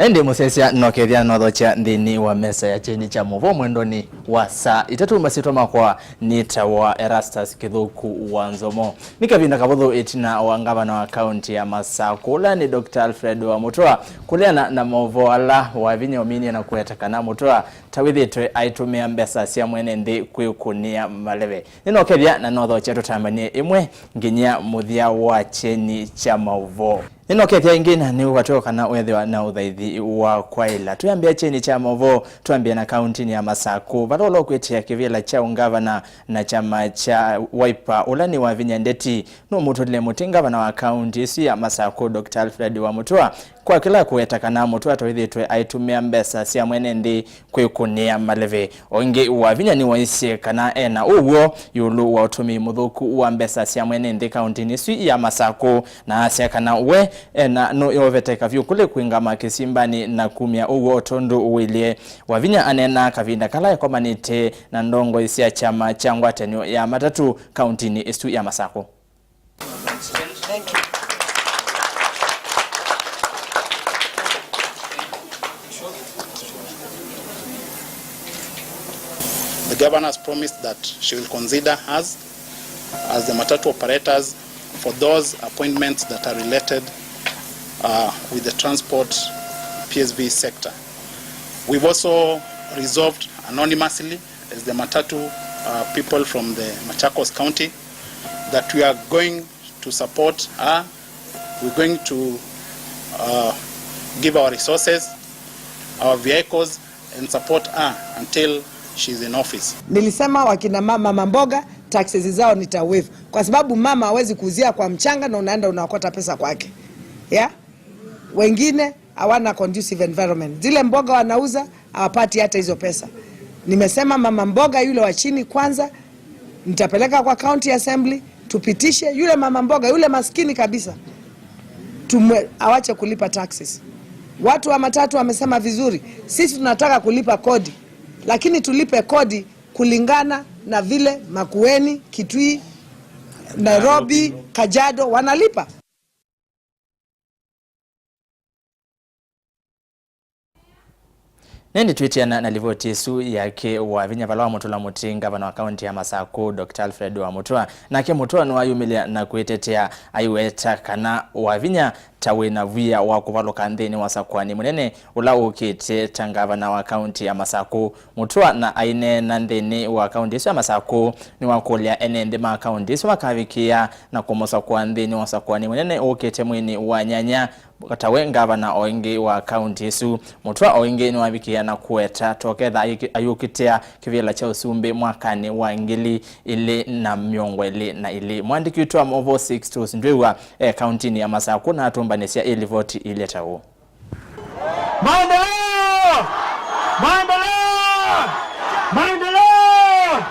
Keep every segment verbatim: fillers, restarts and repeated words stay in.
Ĩndĩ mũsyaĩĩsya, nokethya nothokya nthĩnĩ wa mesa ya kyeni kya maũvoo mwendonĩ wa saa itatũ. Masyĩtwa makwa nĩtawa Erastus Kĩthũku wa Nzomo. Nĩ kavinda kavũthũ ĩtina wa ngavana wa kaunti ya Masakũ, ũla nĩ Doctor Alfred Wamũtũa, kũleana na maũvoo ala Wavinya ũminie na kũweta kana Mũtũa tawĩthĩtwe aitũmĩa mbesa sya mwene nthĩ kwĩkũnĩa maleve. Nĩnokethya na nothokya tũtambany'e ĩmwe nginya mũthya wa kyeni kya maũvoo. Nĩnokethya ĩngĩ na nĩũkwatw'a kana wĩthĩwa na ũthaithi wa kwaĩla. Twĩambĩa kyeni kya maũvoo, twambĩe na kauntinĩ ya Masakũ, vala ũla ũkwĩtĩa kĩvĩla kya ũngavana na kyama kya Wiper, ũla nĩ Wavinya Ndeti, nũmũtũlile mũtĩ ngavana wa kaunti ĩsu ya Masakũ, Doctor Alfred Wamũtũa, kwa kĩla kũweta kana Mũtũa tawĩthĩtwe aitũmĩa mbesa sya mwene nthĩ kwĩkũnĩa maleve. O ĩngĩ, Wavinya nĩwaisye kana ena ũw'o ĩũlũ wa ũtũmĩi mũthũku wa mbesa sya mwene nthĩ kauntinĩ ĩsu ya Masakũ, na asya kana we ena nũyoveteka vyũ kũlĩ kwĩngama kĩsimbanĩ na kumya ũw'o o tondũ ũilyĩ. Wavinya aneenaa kavinda kala ekomanĩte na ndongoi sya kyama kya ngwatanĩo ya matatũ kauntinĩ ĩsu ya Masakũ. The governor has promised that she will consider us as the matatu operators for those appointments that are related, uh, with the transport P S V sector. We've also resolved anonymously as the matatu, uh, people from the Machakos County that we are going to support her. We're going to, uh, give our resources, our vehicles, and support her until she's in office. Nilisema wakina ma-, mama mboga, taxes zao nita waive. Kwa sababu mama hawezi kuuzia kwa mchanga na unaenda unaokota pesa kwake. Yeah? Wengine hawana conducive environment. Zile mboga wanauza, hawapati hata hizo pesa. Nimesema mama mboga yule wa chini kwanza, nitapeleka kwa county assembly, tupitishe yule mama mboga, yule maskini kabisa. Tumwe-, awache kulipa taxes. Watu wa matatu wamesema vizuri, sisi tunataka kulipa kodi, lakini tulipe kodi kulingana na vile Makueni, Kitui, Nairobi, Kajiado wanalipa. Nĩndĩ twĩtĩana na livoti ĩsu yake Wavinya vala wamũtũla mũtĩ ngavana wa kaunti ya Masakũ, Doctor Alfred Wamũtũa. Nake Mũtũa nĩwayumĩlya na kwĩtetea, aiweta kana Wavinya ta wĩna via wa kũvalũka nthĩnĩ wa ũsakũani mũnene ũla ũkĩte ta ngavana wa kaunti ya Masakũ. Mũtũa na aineena nthĩnĩ wa kaunti ĩsu ya Masakũ, nĩwakũlya ene nthĩ ma kaunti ĩsu makavikĩa na kũmũsakũa nthĩnĩ wa ũsakũani mũnene ũkĩte mweinĩ wa nyanya, tawe ngavana o ĩngĩ wa kaunti ĩsu. Mũtũa o ĩngĩ nĩwavikĩa na kũweta toketha ayũkĩ-, ayũkĩtĩa kĩvĩla kya ũsumbĩ mwakanĩ wa ngili ilĩ na mĩongo ĩlĩ na ilĩ. Mũandĩki witũ wa maũvoo Sixtus Ndwĩw'a e kauntinĩ ya Masakũ na atũmbanĩsya ĩ livoti ĩilye ta ũũ. Maendeleo! Maendeleo! Maendeleo!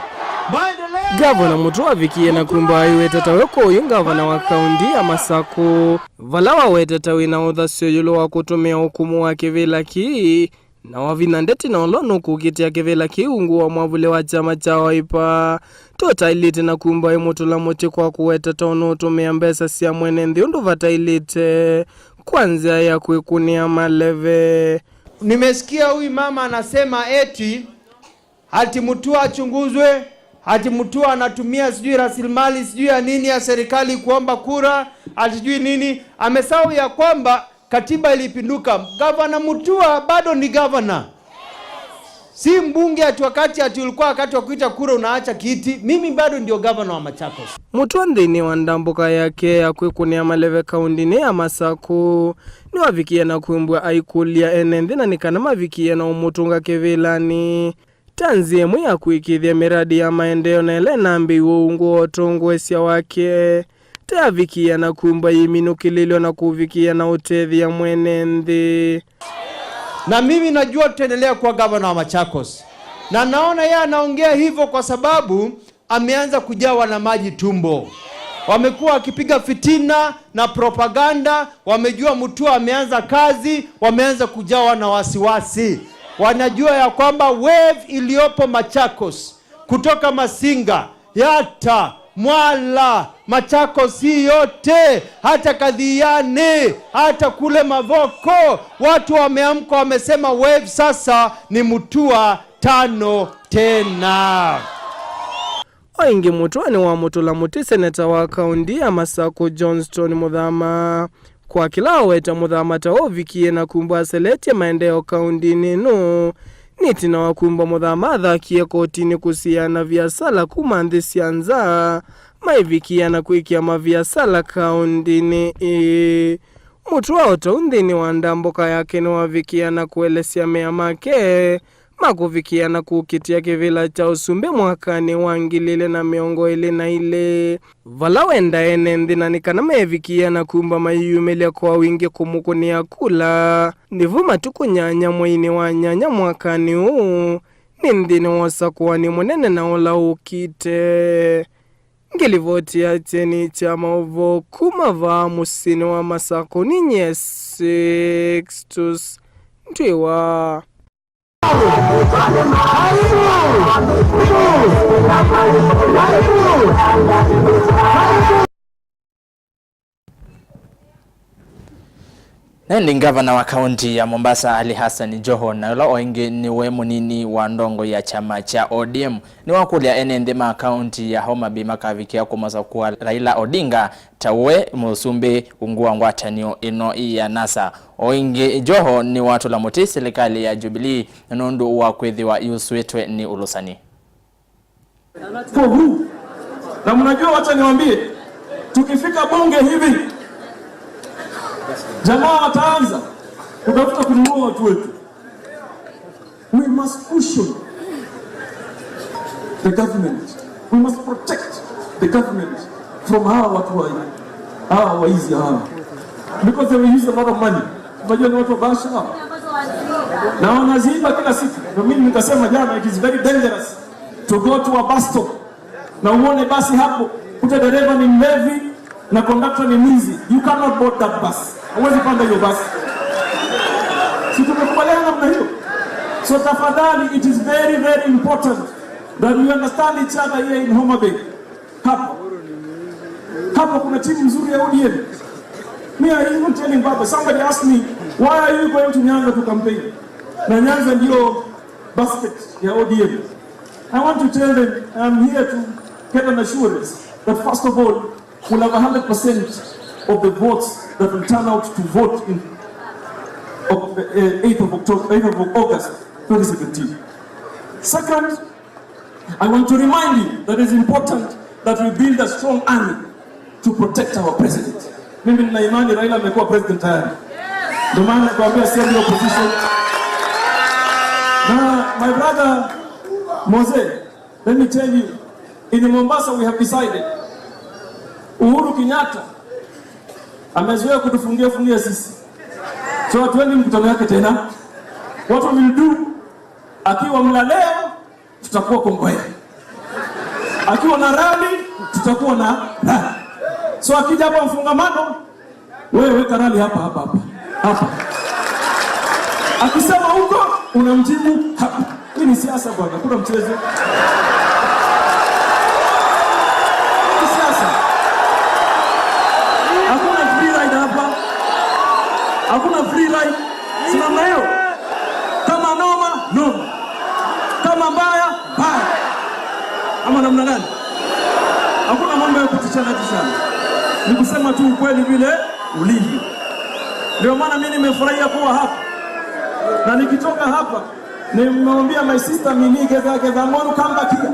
Maendeleo! Ngavana Mũtũa avikie na kumba aiweta tawe kũũ yu ngavana wa kaunti ya Masakũ, vala wawetete wĩna ũthasyo ĩũlũ wa kũtũmĩa ũkũmũ wa kĩvĩla kĩĩ, na Wavinya Ndeti na ũla nũkũkĩtĩa kĩvĩla kĩĩ ungu wa mwavũli wa kyama kya Wiper. Tũtaĩlĩte na kumba ĩmũtũla mũtĩ kwa kũweta ta ũnũtũmĩa mbesa sya mwene nthĩ ũndũ vataĩlĩte kwa nzĩa ya kwĩkũnĩa maleve. Nimesikia huyu mama anasema eti, ati Mũtũa achunguzwe, ati Mũtũa anatumia sijui rasilimali sijui ya nini ya serikali kuomba kura, ati sijui nini. Amesahau ya kwamba katiba ilipinduka. Gavana Mũtũa bado ni gavana. Si mbunge ati wakati ati ulikuwa wakati wa kuita kura unaacha kiti. Mimi bado ndio gavana wa Machakos. Mũtũa nthĩnĩ wa ndambũka yake ya kwĩkũnĩa maleve kauntinĩ ya Masakũ, nĩwavikie na kwĩmbwa aikũlya ene nthĩ na nĩ kana mavikie na ũmũtũnga kĩvĩlanĩ ta nzĩa ĩmwe ya kũĩkĩĩthya mĩradi ya maendeeo na ĩla ĩnambĩĩw'e ungu wa ũtongoesya wake. Teavikĩa na kumba yĩminũkĩlĩlyo na kũvikĩa na ũtethya mwene nthĩ. Na mimi najua tutaendelea kuwa gavana wa Machakos. Na naona yeye anaongea hivyo kwa sababu ameanza kujawa na maji tumbo. Wamekuwa wakipiga fitina na propaganda, wamejua Mũtũa ameanza kazi, wameanza kujawa na wasiwasi. Wanajua ya kwamba wave iliyopo Machakos, kutoka Masinga, Yatta, Mwala, Machakos hii yote, hata Kathiani, hata kule Mavoko, watu wameamka, wamesema wave sasa ni Mutua tano tena. O ĩngĩ, Mutua nĩwamũtũla mũtĩ seneta wa kaũntĩ ya Masakũ Johnston Muthama kwa kĩla aweta Muthama ta ũvikie na kumba aseletye maendeeo kaũntĩnĩ ĩno. Nĩ ĩtina wa kumba Muthama athakie kotinĩ kũsiĩĩa anaviasala kuma nthĩ sya nza maivikĩa na kwĩkĩa maviasala kaũntĩnĩ ĩĩ. Mutua o ta ũu nthĩnĩ wa ndambũka yake nĩwavikĩa na kũelesya mea make ma kũvikĩa na kũkitĩa kĩvĩla kya ũsumbĩ mwakanĩ wa ngili ilĩ na mĩongo ĩlĩ na ilĩ, vala wenda ene nthĩ na nĩ kana mevikĩa na kumba mayĩyumĩlya kwa wingĩ kũmũkũnĩa kula. Nĩvo matukũ nyanya mweinĩ wa nyanya mwakanĩ ũũ, nĩ nthĩnĩ wa ũsakũani mũnene na ũla ũkĩte. Ngĩlivoti ya kyeni kya maũvoo kuma vaa mũsyĩnĩ wa Masakũ, ninyie Sixtus Ndwiwa. Na ĩndĩ ngavana wa kaũntĩ ya Mombasa, Ali Hassan Joho, na ũla o ĩngĩ nĩwe mũnini wa ndongo ya kyama kya O D M, nĩwakũlya ene nthĩ ma kaũntĩ ya Homa Bay makavikĩa kũmasakũa Raila Odinga ta we mũsumbĩ ungu wa ngwatanĩo ĩno ya NASA. O ĩngĩ, Joho nĩwatũla mũtĩ silikalĩ ya Jubilee nũndũ wa kwĩthĩwa yusũĩtwe nĩ ũlũsani. For who? Na mnajua, wacha niwaambie, tukifika bunge hivi, jamaa wataanza kutafuta kununua watu wetu. We must cushion the government. We must protect the government from hawa watu wa, hawa waizi hawa. Because they will use a lot of money. Unajua ni watu wa bahasha hawa. Na wanaziiba kila siku. Na mimi nikasema jana, it is very dangerous to go to a bus stop na uone basi hapo, kute dereva ni mlevi na conductor ni mwizi. You cannot board that bus. Huwezi panda hiyo basi. Si tumekubaliana namna hiyo? So tafadhali, it is very, very important that we understand each other here in Homa Bay. Hapa. Hapa kuna timu nzuri ya O D M. Me, I even telling Baba, somebody asked me, "Why are you going to Nyanza to campaign?" Na Nyanza ndio basket ya O D M. I want to tell them, I am here to get an assurance that first of all, we'll have a hundred percent of the votes that will turn out to vote in of, uh, eighth of October, eighth of August twenty seventeen. Second, I want to remind you that it's important that we build a strong army to protect our president. Mimi nina imani Raila amekuwa president tayari. Ndio maana nakwambia sio ndio opposition. Na my brother Mose, let me tell you, in Mombasa we have decided. Uhuru Kenyatta amezoea kutufungia fungia sisi. So hatuendi mkutano yake tena. What we will do, akiwa Mlaleo, tutakuwa Kongowea. Akiwa na rally, tutakuwa na rally. So akija hapa Mfungamano, wewe weka rally hapa, hapa, hapa. Hapa. Akisema huko, unamjibu hapa. Hii ni siasa bwana, hakuna mchezo. Hii ni siasa. Hakuna free ride hapa. Hakuna free ride. Si namna hiyo? Kama noma, noma. Kama mbaya, mbaya. Ama namna gani? Hakuna mambo ya kutishana tishana. Ni kusema tu ukweli vile ulivyo. Ndio maana mimi nimefurahia kuwa hapa. Na nikitoka hapa, nimemwambia my sister Mimi, Getha, Getha Moru, come back here.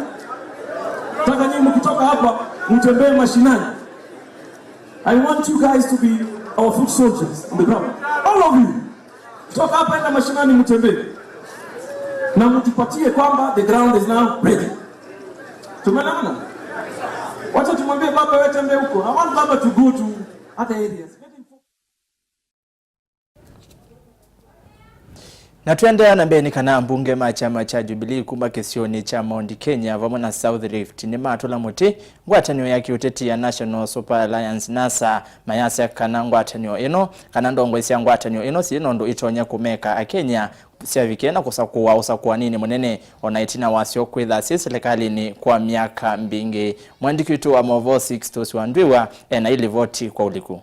Nataka nyinyi mkitoka hapa, mtembee mashinani. I want you guys to be our foot soldiers on the ground. All of you. Kutoka hapa enda mashinani mtembee. Na mtupatie kwamba the ground is now ready. Tumeelewana? Wacha tumwambie baba wewe tembee huko. I want baba to go to other areas. Let him focus. Na tũendeea na mbee, nĩ kana ambunge ma kyama kya Jubilee kuma kĩsionĩ kya Mount Kenya vamwe na South Rift nĩmatũla mũtĩ ngwatanĩo ya kĩũteti ya National Super Alliance, NASA, mayasya kana ngwatanĩo ĩno, kana ndongoi sya ngwatanĩo ĩno syĩ na ũndũ itonya kũmeka Akenya syavikie na kũsakũwa ũsakũaninĩ mũnene, o na ĩtina wasyo kwĩtha syĩ silikalĩnĩ kwa myaka mbingĩ. Mwandĩki witũ wa maũvoo Sixtus Wandwiwa e na ĩlivoti kwa ũliku.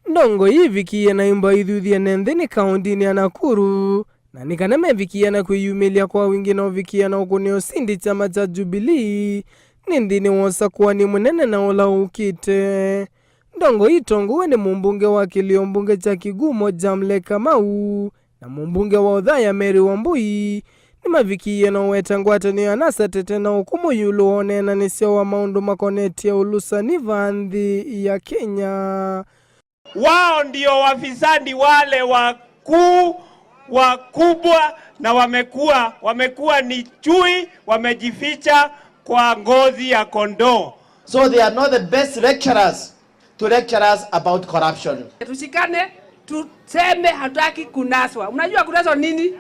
Ndongoi ĩvikie na imba ithuthie ne nthĩnĩ kaũndĩnĩ ya Nakuru, na nĩ kana mevikie na kwĩyumĩlya kwa wingĩ na ũvikie na ũkũnĩa ũsindi kyama kya Jubilee nĩ nthĩnĩ wa ũsakũani mũnene na ũla ũkĩte. Ndongoi itongowe nĩ mũmbunge wa kĩlĩo mbunge kya Kigumo Jamle Kamau na mũmbunge wa Othaya Mary Wambui nĩmavikie na ũweta ngwatanĩo ya NASA tete na ũkũmũ ĩũlũ wa ũneenanĩsya wa maũndũ makonetye ũlũsani va nthĩ ya Kenya. Wao ndio wafisadi wale wakuu wakubwa, na wamekuwa, wamekuwa ni chui, wamejificha kwa ngozi ya kondoo. So they are not the best lecturers to lecture us about corruption. Tushikane, tuseme hatutaki kunaswa. Unajua kunaswa nini?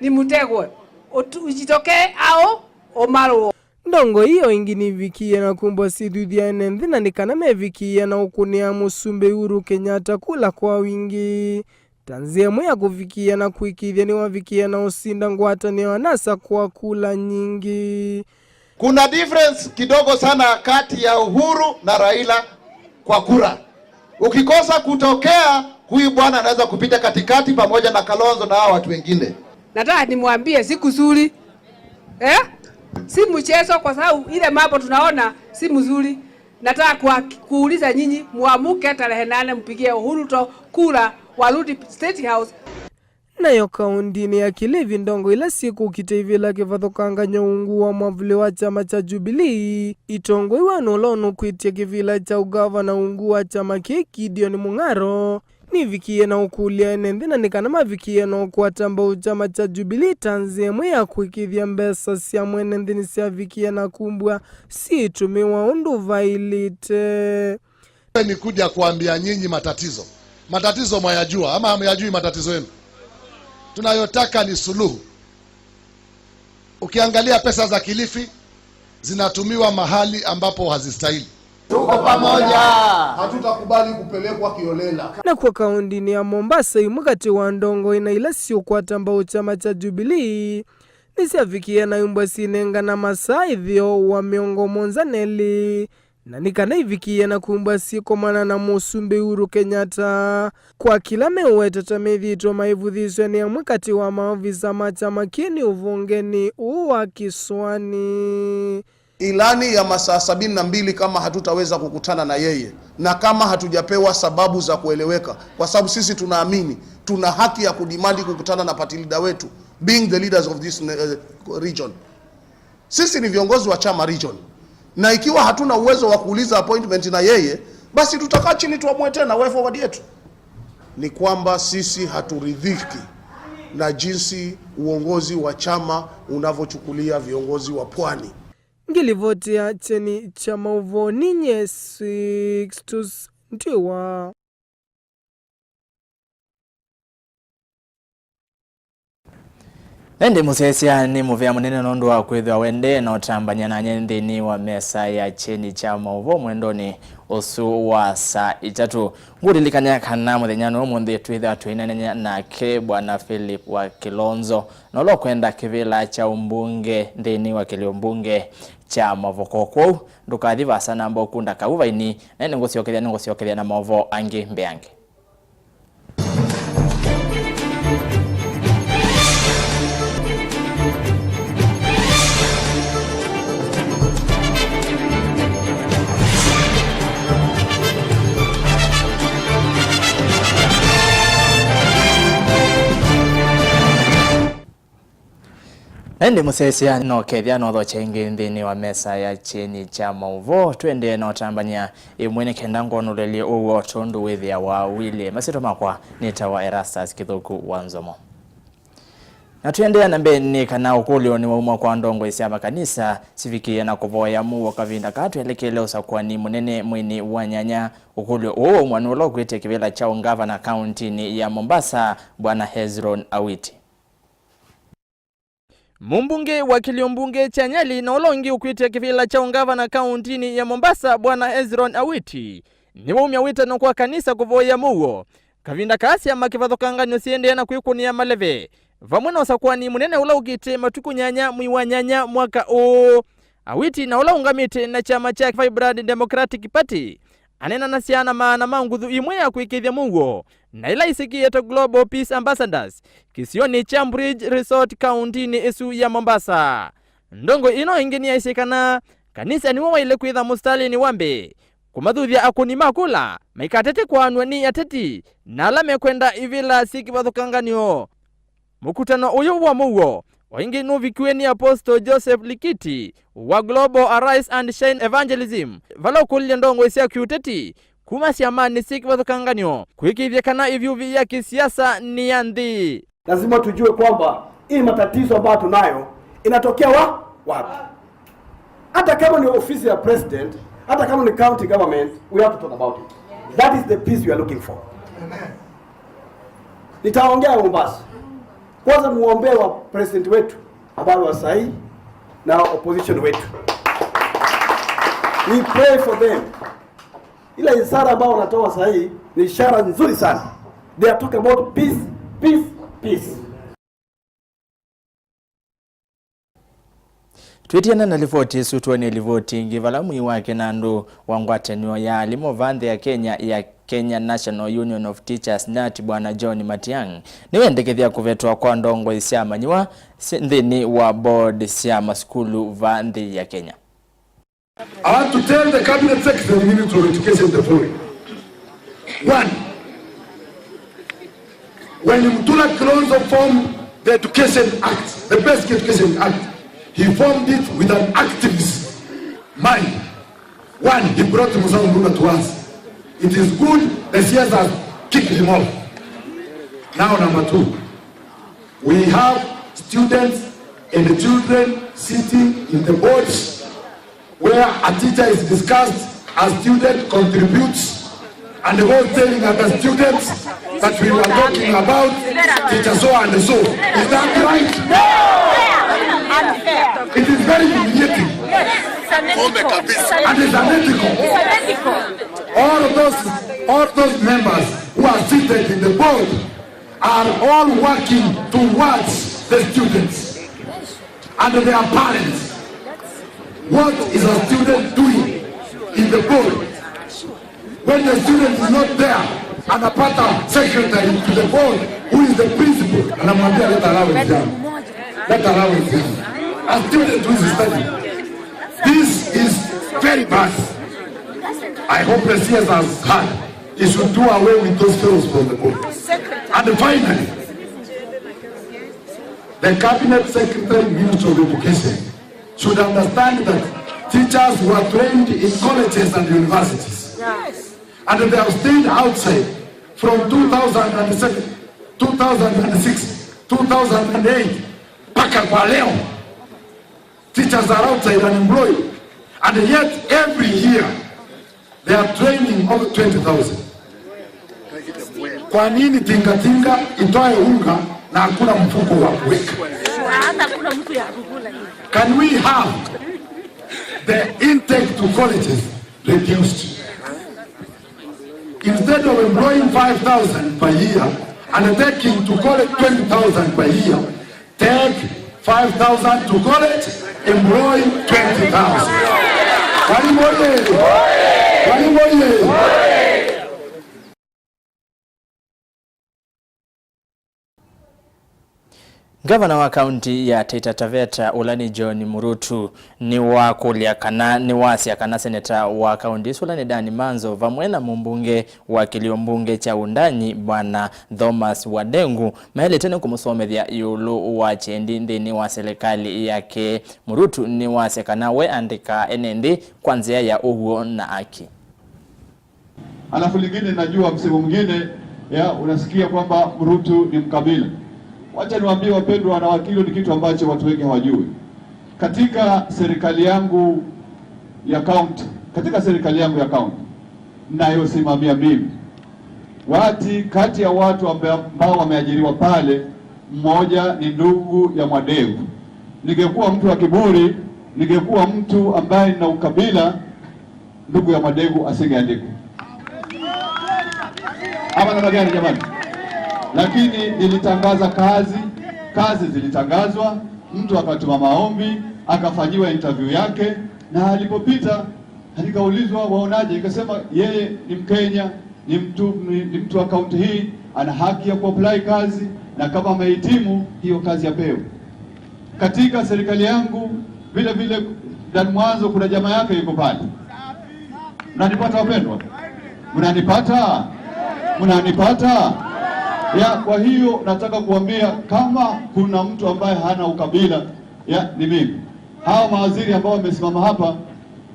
Ni mtego. Utu-, ujitokee au umarwo. Ndongoi ĩyo ĩngĩ nĩvikie na kumbwa syĩthuthya ene nthĩ na nĩ kana mevikie na ũkũnĩa Mũsumbĩ Uhuru Kenyatta kula kwa wingĩ, ta nzĩa ĩmwe ya kũvikie na kũĩkĩĩthya nĩwavikie na ũsinda ngwatanĩo ya NASA kwa kula nyingĩ. Kuna difference kidogo sana kati ya Uhuru na Raila kwa kura. Ukikosa kutokea, huyu bwana anaweza kupita katikati pamoja na Kalonzo na hawa watu wengine. Nataka nimwambie si kuzuri. Eh? Si mchezo, kwa sababu ile mambo tunaona si mzuri. Nataka kuwa-, kuuliza nyinyi, muamuke tarehe nane mpigie Uhuru Ruto kura, warudi State House. Nayo kaũndĩnĩ ya Kilifi, ndongoi ila syĩkũkita ivĩla kĩvathũkangany'o ungu wa mwavuli wa kyama kya Jubilee, itongoiwe nĩ ũla ũnũkwĩtye kĩvĩla kya ũgavana ungu wa kyama kĩĩ, Gideon Mung'aro, nĩvikie na ũkũlya ene nthĩ na nĩ kana mavikie na ũkwata mbau kyama kya Jubilee ta nzĩa ĩmwe ya kũĩkĩĩthya mbesa sya mwene nthĩ nĩsyavikie na kumbwa syĩtũmĩwa ũndũ vaĩlĩte. Ni kuja kuambia nyinyi matatizo. Matatizo mwayajua ama hamyajui matatizo yenu? Tunayotaka ni suluhu. Ukiangalia pesa za Kilifi zinatumiwa mahali ambapo hazistahili. Tuko pamoja. Hatutakubali kupelekwa kiolela. Nakw'o kaũndĩnĩ ya Mombasa, imwe katĩ wa ndongoi na ila siũkwata mbau kyama kya Jubilee nĩsyavikie na imbwa sinengana masaa ĩtheo wa mĩongo mũonza na elĩ. Na nĩ kana ivikie na kumbwa syĩkomana na Mũsumbĩ Uhuru Kenyatta, kwa kĩla meũweta ta methĩĩtwe maivũthĩsw'a nĩ amwe katĩ wa maovisa ma kyama kĩĩ nĩ ũvongenĩ ũũ wa kĩsũanĩ. Ilani ya masaa sabini na mbili kama hatutaweza kukutana na yeye na kama hatujapewa sababu za kueleweka, kwa sababu sisi tunaamini tuna haki ya kudimandi kukutana na party leader wetu, being the leaders of this, eh, region. Sisi ni viongozi wa chama region, na ikiwa hatuna uwezo wa kuuliza appointment na yeye, basi tutakaa chini tuamue tena way forward yetu. Ni kwamba sisi haturidhiki na jinsi uongozi wa chama unavyochukulia viongozi wa pwani. Ngilivoti ya kyeni kya maũvoo ninye Sixtus Ndiwa. Ĩndĩ mũsyaĩĩsya nĩ mũvea mũnene nũndũ wa kwĩthĩwa wendee na ũtambany'a nanye nthĩnĩ wa mesa ya kyeni kya maũvoo mwendonĩ ũsu wa saa itatũ. Ngũlilikany'a kana mũthenyanĩ wa ũmũnthĩ twĩthĩwa tũineenany'a nake Bwana Philip wa Kilonzo, na ũla ũkwenda kĩvĩla kya ũmbunge nthĩnĩ wa kĩlĩo mbunge kya Mavoko. Kwoou ndũkathi vaasa, namba ũkunda kau vaini, na ĩndĩ ngũsyokethya, nĩngũsyokethya na maũvoo angĩ mbeange. Na ĩndĩ mũsyaĩĩsya, no kethĩa nothokya ĩngĩ nthĩnĩ wa mesa ya kyeni kya maũvoo. Tũendee na ũtambany'a ĩmwe nĩ kenda ngwonũlelye ũw'o o tondũ wĩthĩawa ũilyĩ. Masyĩtwa makwa nĩtawa Erastus Kĩthũku wa Nzomo. Na tũendee na mbee nĩ kana ũkũlyo nĩwauma kwa ndongoi sya makanisa sivikĩĩe na kũvoya mũuo kavinda kaa twelekele ũsakũani mũnene mweinĩ wa nyanya. Ũkũlyo ũũ waumwa nĩ ũla ũkwĩtye kĩvĩla kya ũngavana kaũntinĩ ya Mombasa, Bwana Hezron Awiti. Mũmbunge wa kĩlio mbunge kya Nyali na ũla ũngĩ ũkwĩtya kĩvĩla kya ũngavana kaũntĩnĩ ya Mombasa, Bwana Hezron Awiti, nĩwaumya wĩtano kwa kanisa kũvoya mũuo kavinda kaa syama kĩvathũkanganyo syĩendeea na kwĩkũnĩa maleve, vamwe na ũsakũani mũnene ũla ũkĩte matukũ nyanya mwei wa nyanya mwaka ũũ. Awiti na ũla ũngamĩte na kyama kya Vibrant Democratic Party aneenanasya na maana ma nguthu imwe ya kwĩkĩĩthya mũuo na ila isikĩĩte Global Peace Ambassadors kĩsionĩ kya Bridge Resort kaũntĩnĩ ĩsu ya Mombasa. Ndongoi ĩno ĩngĩ nĩyaisye kana kanisa nĩwe waĩle kwĩtha mũsitalĩnĩ wa mbee kũmathuthya akũni ma kula maikatete kwaanw'a nĩ ateti na ala mekwenda ivĩla syĩ kĩvathũkanganyo. Mũkutano ũyũ wa mũuo o ĩngĩ nũvikiwe nĩ Apostle Joseph Likiti wa Global Arise and Shine Evangelism, vala ũkũlilye ndongoi sya kĩũteti kuma syamanĩ syĩ kĩvathũkanganyo kwĩkĩĩthya kana ĩvyũvi ya kĩsiasa nĩ ya nthĩ. Lazima tujue kwamba hii matatizo ambayo tunayo inatokea wa wapi? Hata kama ni ofisi ya president, hata kama ni county government, we have to talk about it. That is the peace we are looking for. Nitaongea Mombasa. Kwanza muombee wa president wetu ambao wa sahi na opposition wetu. We pray for them. Ile ishara ambayo wanatoa sahi ni ishara nzuri sana. They are talking about peace, peace, peace. Twĩtiana na livoti ĩsu, twone livoti ĩngĩ vala mwii wa kĩnandũ wa ngwatanĩo ya alimũ va nthĩ ya Kenya ya Kenya National Union of Teachers, nat, Bwana John Matiang'i nĩwendekethya kũvetwa kwa ndongoi sya amanyĩw'a nthĩnĩ wa board sya masukulu va nthĩ ya Kenya. I want to tell the Cabinet Secretary, Ministry of Education, the following. One, when Mutula Kilonzo formed the Education Act, the Basic Education Act, he formed it with an activist mind. One, he brought Musa Mudula to us. It is good the C S has kicked him off. Now, number two, we have students and children sitting in the boards where a teacher is discussed, a student contributes, and goes telling other students that we were talking about teacher so and so. Is that right? It is very humiliating. And it's unethical. All those, all those members who are seated in the board are all working towards the students and their parents. What is a student doing in the board? When the student is not there, anapata secretary to the board who is the principal, anamwambia, "Leta allowance yangu. Leta allowance yangu." A student who is studying. This is very bad. I hope the C S has heard. He should do away with those fellows from the board. And finally, the Cabinet Secretary, Ministry of Education, should understand that teachers were trained in colleges and universities. Yes. And they have stayed outside from two thousand seven, two thousand six, two thousand eight, mpaka kwa leo. Teachers are outside unemployed. And yet every year, they are training over twenty thousand. Kwa nini tingatinga itoe unga na hakuna mfuko wa kuweka? Hata hakuna mtu ya kukula hiyo. Can we have the intake to colleges reduced? Instead of employing five thousand per year and taking to college twenty thousand per year, take five thousand to college, employ twenty thousand. Walimu oye! Walimu oye! Ngavana wa kaunti ya Taita Taveta, ũla nĩ John Murutu, nĩwakũlya kana nĩwasya kana seneta wa kaunti ĩsu, ũla nĩ Dan Manzo, vamwe na mũmbunge wa kĩlio mbunge kya Wundanyi, Bwana Thomas Wadengu, maĩlĩte nĩ kũmũsomethya ĩũlũ wa kyendi nthĩnĩ wa silikalĩ yake. Murutu nĩwasya kana we andĩkaa ene nthĩ kwa nzĩa ya ũw'o na aki. Halafu lingine, najua msimu mwingine, ya, unasikia kwamba Murutu ni mkabila. Wacha niwaambie wapendwa wanawake, hilo ni kitu ambacho watu wengi hawajui. Katika serikali yangu ya kaunti, katika serikali yangu ya kaunti nayosimamia mimi, wati, kati ya watu amba-, ambao wameajiriwa pale, mmoja ni ndugu ya Mwadevu. Ningekuwa mtu wa kiburi, ningekuwa mtu ambaye nina ukabila, ndugu ya Madegu asingeandikwa. Ama namna gani jamani? Lakini nilitangaza kazi, kazi zilitangazwa, mtu akatuma maombi, akafanyiwa interview yake, na alipopita, nikaulizwa, "Waonaje?" Nikasema, "Yeye ni Mkenya, ni mtu, ni, ni mtu wa kaunti hii, ana haki ya kuapply kazi, na kama amehitimu, hiyo kazi apewe." Katika serikali yangu, vile vile, Dan Mwanzo, kuna jamaa yake yuko pale. Mnanipata, wapendwa? Mnanipata? Mnanipata? Ya, kwa hiyo nataka kuambia, kama kuna mtu ambaye hana ukabila, ya, ni mimi. Hawa mawaziri ambao wamesimama hapa,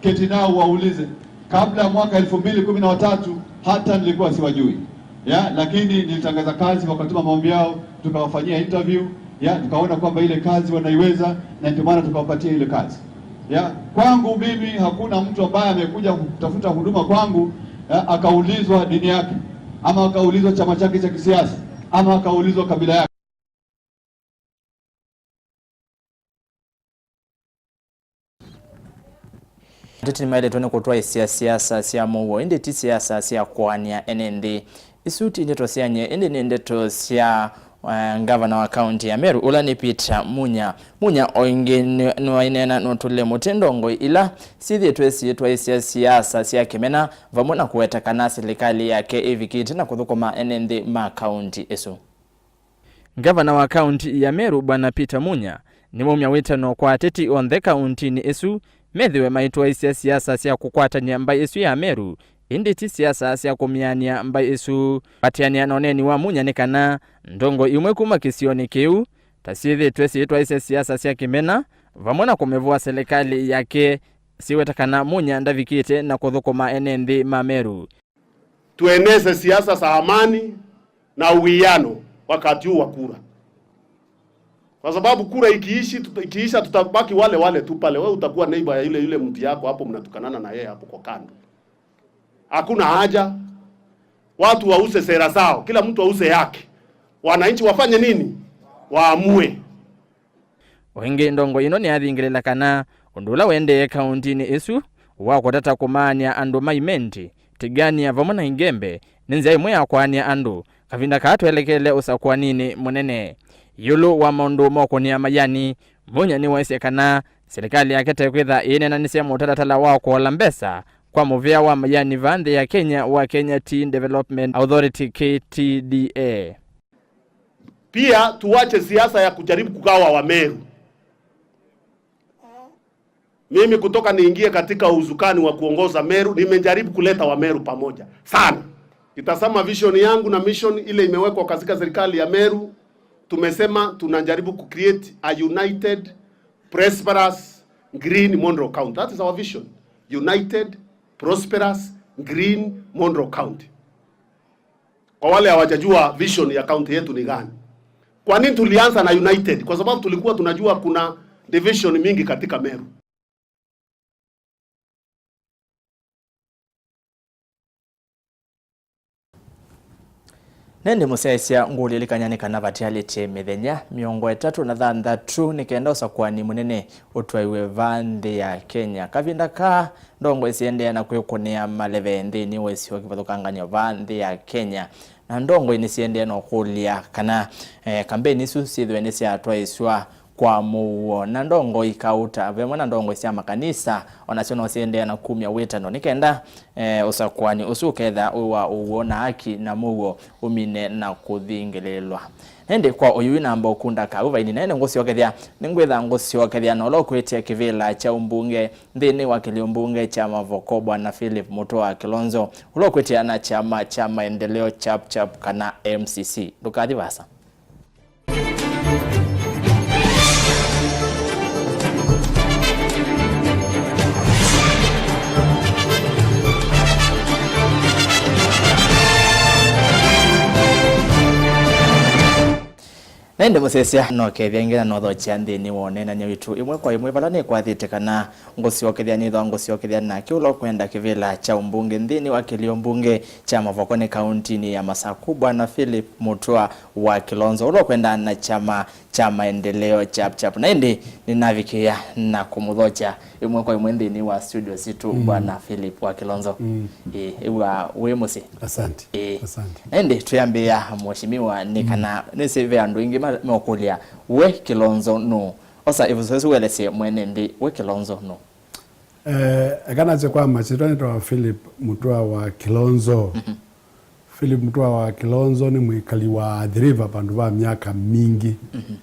keti nao waulize. Kabla ya mwaka elfu mbili kumi na tatu, hata nilikuwa siwajui. Ya, lakini nilitangaza kazi, wakatuma maombi yao, tukawafanyia interview. Ya, tukaona kwamba ile kazi wanaiweza, na ndio maana tukawapatia ile kazi. Ya, kwangu mimi hakuna mtu ambaye amekuja kutafuta huduma kwangu, ya, akaulizwa dini yake, ama akaulizwa chama chake cha kisiasa, ama akaulizwa kabila yake. Ateti nĩmaĩlĩtwe nĩ kũtwaĩsya siasa sya mũuo, ĩndĩ ti siasa sya kũanĩa ene nthĩ. Isu ti ndeto syany'e, ĩndĩ nĩ ndeto sya, eh, ngavana wa kaunti ya Meru, ũla nĩ Peter Munya. Munya o ĩngĩ nĩ-, nĩwaineena nũtũlile mũtĩ ndongoi ila syĩthĩĩtwe syĩtwaĩsya siasa sya kĩmena, vamwe na kũweta kana silikalĩ yake ĩvikĩte na kũthũkũma ene nthĩ ma kaunti ĩsu. Ngavana wa kaunti ya Meru, Bwana Peter Munya, nĩwaumya wĩtano kwa ateti onthe kauntinĩ ĩsu methĩwe maitwaĩsya siasa sya kũkwatany'a mbaĩ ĩsu ya Meru, ĩndĩ ti siasa sya kũmĩanĩa mbaĩ ĩsu. Kwatĩanĩa na ũneeni wa Munya nĩ kana ndongoi imwe kuma kĩsionĩ kĩu ta syĩthĩĩtwe syĩtwaĩsya siasa sya kĩmena, vamwe na kũmĩvũa silikalĩ yake, syĩweta kana Munya ndavikĩte na kũthũkũma ene nthĩ ma Meru. Tueneze siasa za amani na uwiano wakati huu wa kura, kwa sababu kura ikiishi, tuta-, ikiisha, tutabaki wale wale tu pale. Wewe utakuwa neighbor ya yule, yule mtu yako hapo, mnatukanana na yeye hapo kwa kando. Hakuna haja. Watu wauze sera zao, kila mtu auze yake. Wananchi wafanye nini? Waamue. O ĩngĩ, ndongoi ĩno nĩyathingĩlĩla kana ũndũ ũla ũendee kauntinĩ ĩsu wa kũtata kũmaanĩa andũ ma Imenti, Tigania vamwe na Igembe nĩ nzĩa ĩmwe ya kwaanĩa andũ kavinda kaa twelekele ũsakũaninĩ mũnene. Ĩũlũ wa maũndũ ma ũkũnĩa mayani, Munya nĩwaisye kana silikalĩ yake tekwĩtha ĩineenanĩsya mũtalatala wa kũola mbesa kwa mũvĩa wa mayani vaa nthĩ ya Kenya wa Kenya Tea Development Authority, K T D A. Pia tuwache siasa ya kujaribu kugawa Wameru. Mimi kutoka niingie katika usukani wa kuongoza Meru, nimejaribu kuleta Wameru pamoja sana. Kitazama vision yangu na mission ile imewekwa katika serikali ya Meru, tumesema tunajaribu ku create a united, prosperous, green Monro County. That is our vision. United, prosperous, green Monro County. Kwa wale hawajajua vision ya county yetu ni gani, kwa nini tulianza na United? Kwa sababu tulikuwa tunajua kuna division mingi katika Meru. Na ĩndĩ mũsyaĩĩsya, ngũlilikany'a nĩ kana vatialĩtye mĩthenya mĩongo ĩtatũ na thanthatũ nĩ kenda ũsakũani mũnene ũtwaiwe vaa nthĩ ya Kenya. Kavinda kaa, ndongoi syĩendeea na kwĩkũnĩa maleve nthĩnĩ wa isio kĩvathũkangany'o vaa nthĩ ya Kenya, na ndongoi nĩsyĩendeea na ũkũlya kana, eh, kambeni isu syĩthĩwe nĩsyatwaĩsw'a kwa mũuo. Na ndongoi kauta vamwe na ndongoi sya makanisa, o nasyo no syĩendeea na kumya wĩtano nĩ kenda, eh, ũsakũani ũsu ũketha wĩ wa ũw'o na haki, na mũuo ũmine na kũthingĩlĩĩlwa. Na ĩndĩ kwa ũyu wĩnamba ũkunda kaũ vaini, na ĩndĩ ngũsyokethya, nĩngwĩtha ngũsyokethya na ũla ũkwĩtya kĩvĩla kya ũmbunge nthĩnĩ wa kĩlio mbunge kya Mavoko, Bwana Philip Mutua Kilonzo, ũla ũkwĩtya na kyama kya Maendeleo Chap Chap, kana M C C. Ndũkathi vaasa. Na ĩndĩ mũsyaĩĩsya, nokethya ĩngĩ na nothokya nthĩnĩ wa ũneenany'a witũ ĩmwe kwa ĩmwe vala nĩkwathĩte kana ngũsyokethya, nĩthwa ngũsyokethya nake ũla ũkwenda kĩvĩla kya ũmbunge nthĩnĩ wa kĩlio mbunge kya Mavoko nĩ kauntinĩ ya Masaku, Bwana Philip Mutua wa Kilonzo, ũla ũkwenda na kyama kya Maendeleo Chap Chap. Na ĩndĩ nĩnavikĩĩa na kũmũthokya ĩmwe kwa ĩmwe nthĩnĩ wa studio sitũ, mm, Bwana Philip wa Kilonzo. Mm. Ĩĩ, ĩw'a wĩ mũsyĩ. Asante. Ĩĩ. Asante. Na ĩndĩ twĩambĩĩa, Mheshimiwa, nĩ, mm, kana nĩsĩ ve andũ aingĩ ma-, meũkũlya, we Kilonzo nũ? Osa ĩvuso ĩsu ũelesye mwene nthĩ, we Kilonzo nũ? Eh, eka nasye kwa masyĩtwa nĩtawa Philip Mutua wa Kilonzo. Mhm. Philip Mutua wa Kilonzo nĩ mwĩkali wa Athi River vandũ va myaka mingĩ. Mhm.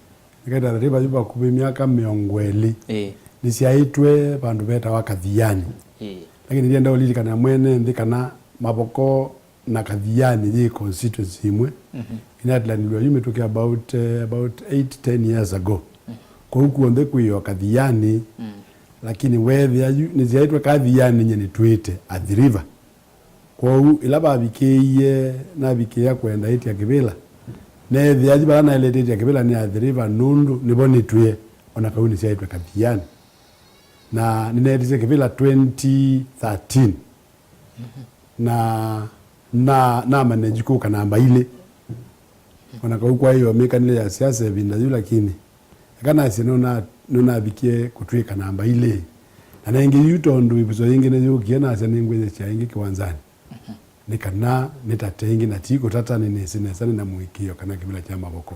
Nĩkaĩte Athi River yu vakuvĩ myaka mĩongo ĩlĩ. Ĩĩ. Nĩsyaĩtwe vandũ vetawa Kathiani. Ĩĩ. Lakini ndienda ũlilikana mwene nthĩ kana Mavoko na Kathiani yĩ constituency ĩmwe. Mhm. Ĩnatilanilw'a yu mĩtũkĩ about, eh, about eight, ten years ago. Mhm. Kwoou kw'onthe kwĩ o Kathiani, mm, lakini weethĩa yu nĩsyaĩtwe Kathiani, nye nĩtwĩte Athi River. Kwoou ĩla vavikĩie, navikĩĩa kwenda ĩtya kĩvĩla, neethĩa yu vala naĩlĩte ĩtya kĩvĩla nĩ Athi River, nũndũ nĩvo nĩtwĩe, o na kau nĩsyaĩtwe Kathiani. Na nĩneetisye kĩvĩla twenty thirteen. Mhm. Na, na, na manage kũka namba ilĩ. O na kau kwaĩ o mĩkanĩle ya siasa ĩvinda yu, lakini eka nasye nũna-, nũnavikie kũtw'ĩka namba ilĩ. Na nengĩ yu tondũ ĩvuso yĩngĩ nĩyũkie, nasya nĩngwĩyĩsya ĩngĩ kĩwanzanĩ. Mhm. Nĩ kana nĩtate ĩngĩ, na ti kũtata, nĩnĩsĩ nesa nĩna mũĩkĩĩo kana kĩvĩla kya Mavoko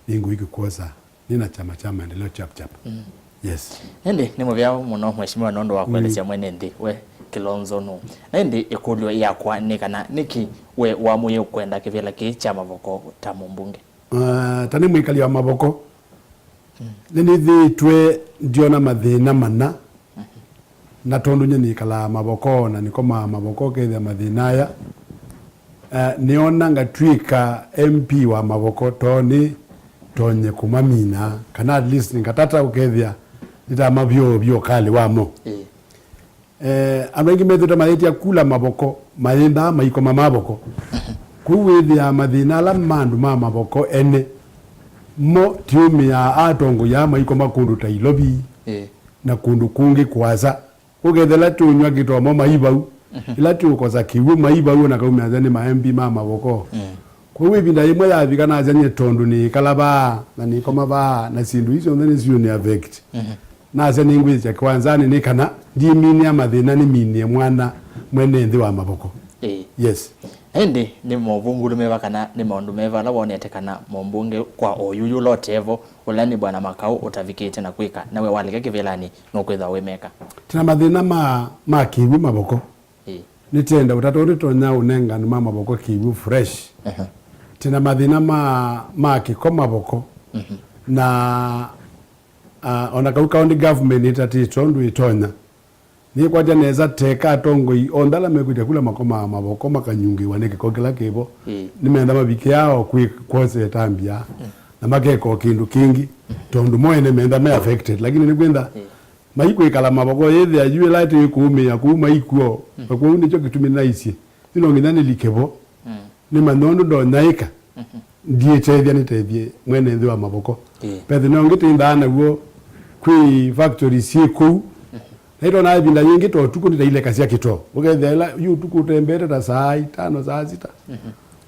nĩngũikĩ kwosa. Nĩ na kyama kya Maendeleo Chap Chap. Mm. Yes. Ĩndĩ nĩ mũvea mũno, Mheshimiwa, nũndũ wa, mm, kũelesya mwene nthĩ we Kilonzo nũ. Na ĩndĩ ĩkũlyo yakwa nĩ kana nĩkĩ we wamũie ũkwenda kĩvĩla kĩĩ kya Mavoko ta mũmbunge? Ah, ta nĩ mwĩkali wa Mavoko, mm, nĩnĩthĩĩtwe ndiona mathĩna mana. Mhm. Na tondũ nye nĩkalaa Mavoko na nĩkomaa Mavoko, ũkethĩa mathĩna aya, eh, nĩona ngatw'ĩka M P wa Mavoko too nĩtonye kũmamina, kana at least ngatata ũkethĩa nĩtamavyũũvya ũkalĩ wamo. Ĩĩ. Eh, andũ aingĩ methĩĩtwe mayĩtya kula Mavoko, mayĩndaa maikoma Mavoko. Kwoou wĩthĩaa mathĩna ala ma andũ ma Mavoko ene mo tiũmĩaa atongoi aa maikoma kũndũ ta Ilovi, ĩĩ, na kũndũ kũngĩ kũasa. Ũkethela tũnyw'a kĩtomo mai vau. Mhm. Ĩla tũũkosa kĩw'ũ mai vau, ona kaumya nza nĩ ma M P ma Mavoko. Mm. Kwoou ĩvinda yĩmwe yavika, nasya nyie tondũ nĩĩkala vaa, na nĩkoma vaa, na syĩndũ ii syonthe nĩsyũnĩ affect. Mhm. Nasya nĩngwĩsya kĩwanzanĩ nĩ kana ndiminĩa mathĩna nĩminie mwana mwene nthĩ wa Mavoko. Ĩĩ. Yes. Ĩndĩ nĩ movungulu meva kana nĩ maũndũ meva ala wonete kana mũmbunge kwa oyu ũla ũtevo, ũla nĩ Bwana Makau ũtavikĩte na kwĩka, na we walika kĩvĩlanĩ, nũkwĩthwa wĩmeka? Tena mathĩna ma, ma kĩw'ũ Mavoko. Ĩĩ. Nĩtenda ũtata ũndũ tonya ũnenga andũ ma Mavoko kĩw'ũ fresh. Aha. Tena mathĩna ma, ma kĩko Mavoko. Mhm. Na, ah, ona kau county government ĩtatĩte ũndũ ĩtonya. Nĩkwatya nesa teka atongoi onthe ala mekwĩtya kula makomaa Mavoko makanyungĩwa nĩ kĩko kĩla kĩvo. Ĩĩ. Nĩmenda mavikĩaa o kwĩ kwose ĩtambya, mm, na makeka o kĩndũ kĩngĩ, mm, tondũ mo ene menda me affected, lakini nĩkwĩntha, ĩĩ, maikwĩkala Mavoko yĩthĩa yu ĩla ĩtĩĩ kũũmĩĩa kũu maikw'o, mm, na kwoou nĩkyo kĩtumi naisye yu no nginya nĩlike vo. Mm. Nĩmanya ũndũ ndonyaĩka, mhm, ndiĩtethya nĩtethye mwene nthĩ wa Mavoko. Ĩĩ. Ve thĩna ũngĩ tĩndaa naw'o, kwĩ factory syĩ kũu. Mhm. Na ĩtonaa ĩvinda yĩngĩ ta ũtukũ nĩtailekasya kĩtoo. Ũkethĩa ĩla yu ũtukũ ũtembeete ta saa itano, saa sita. Mhm.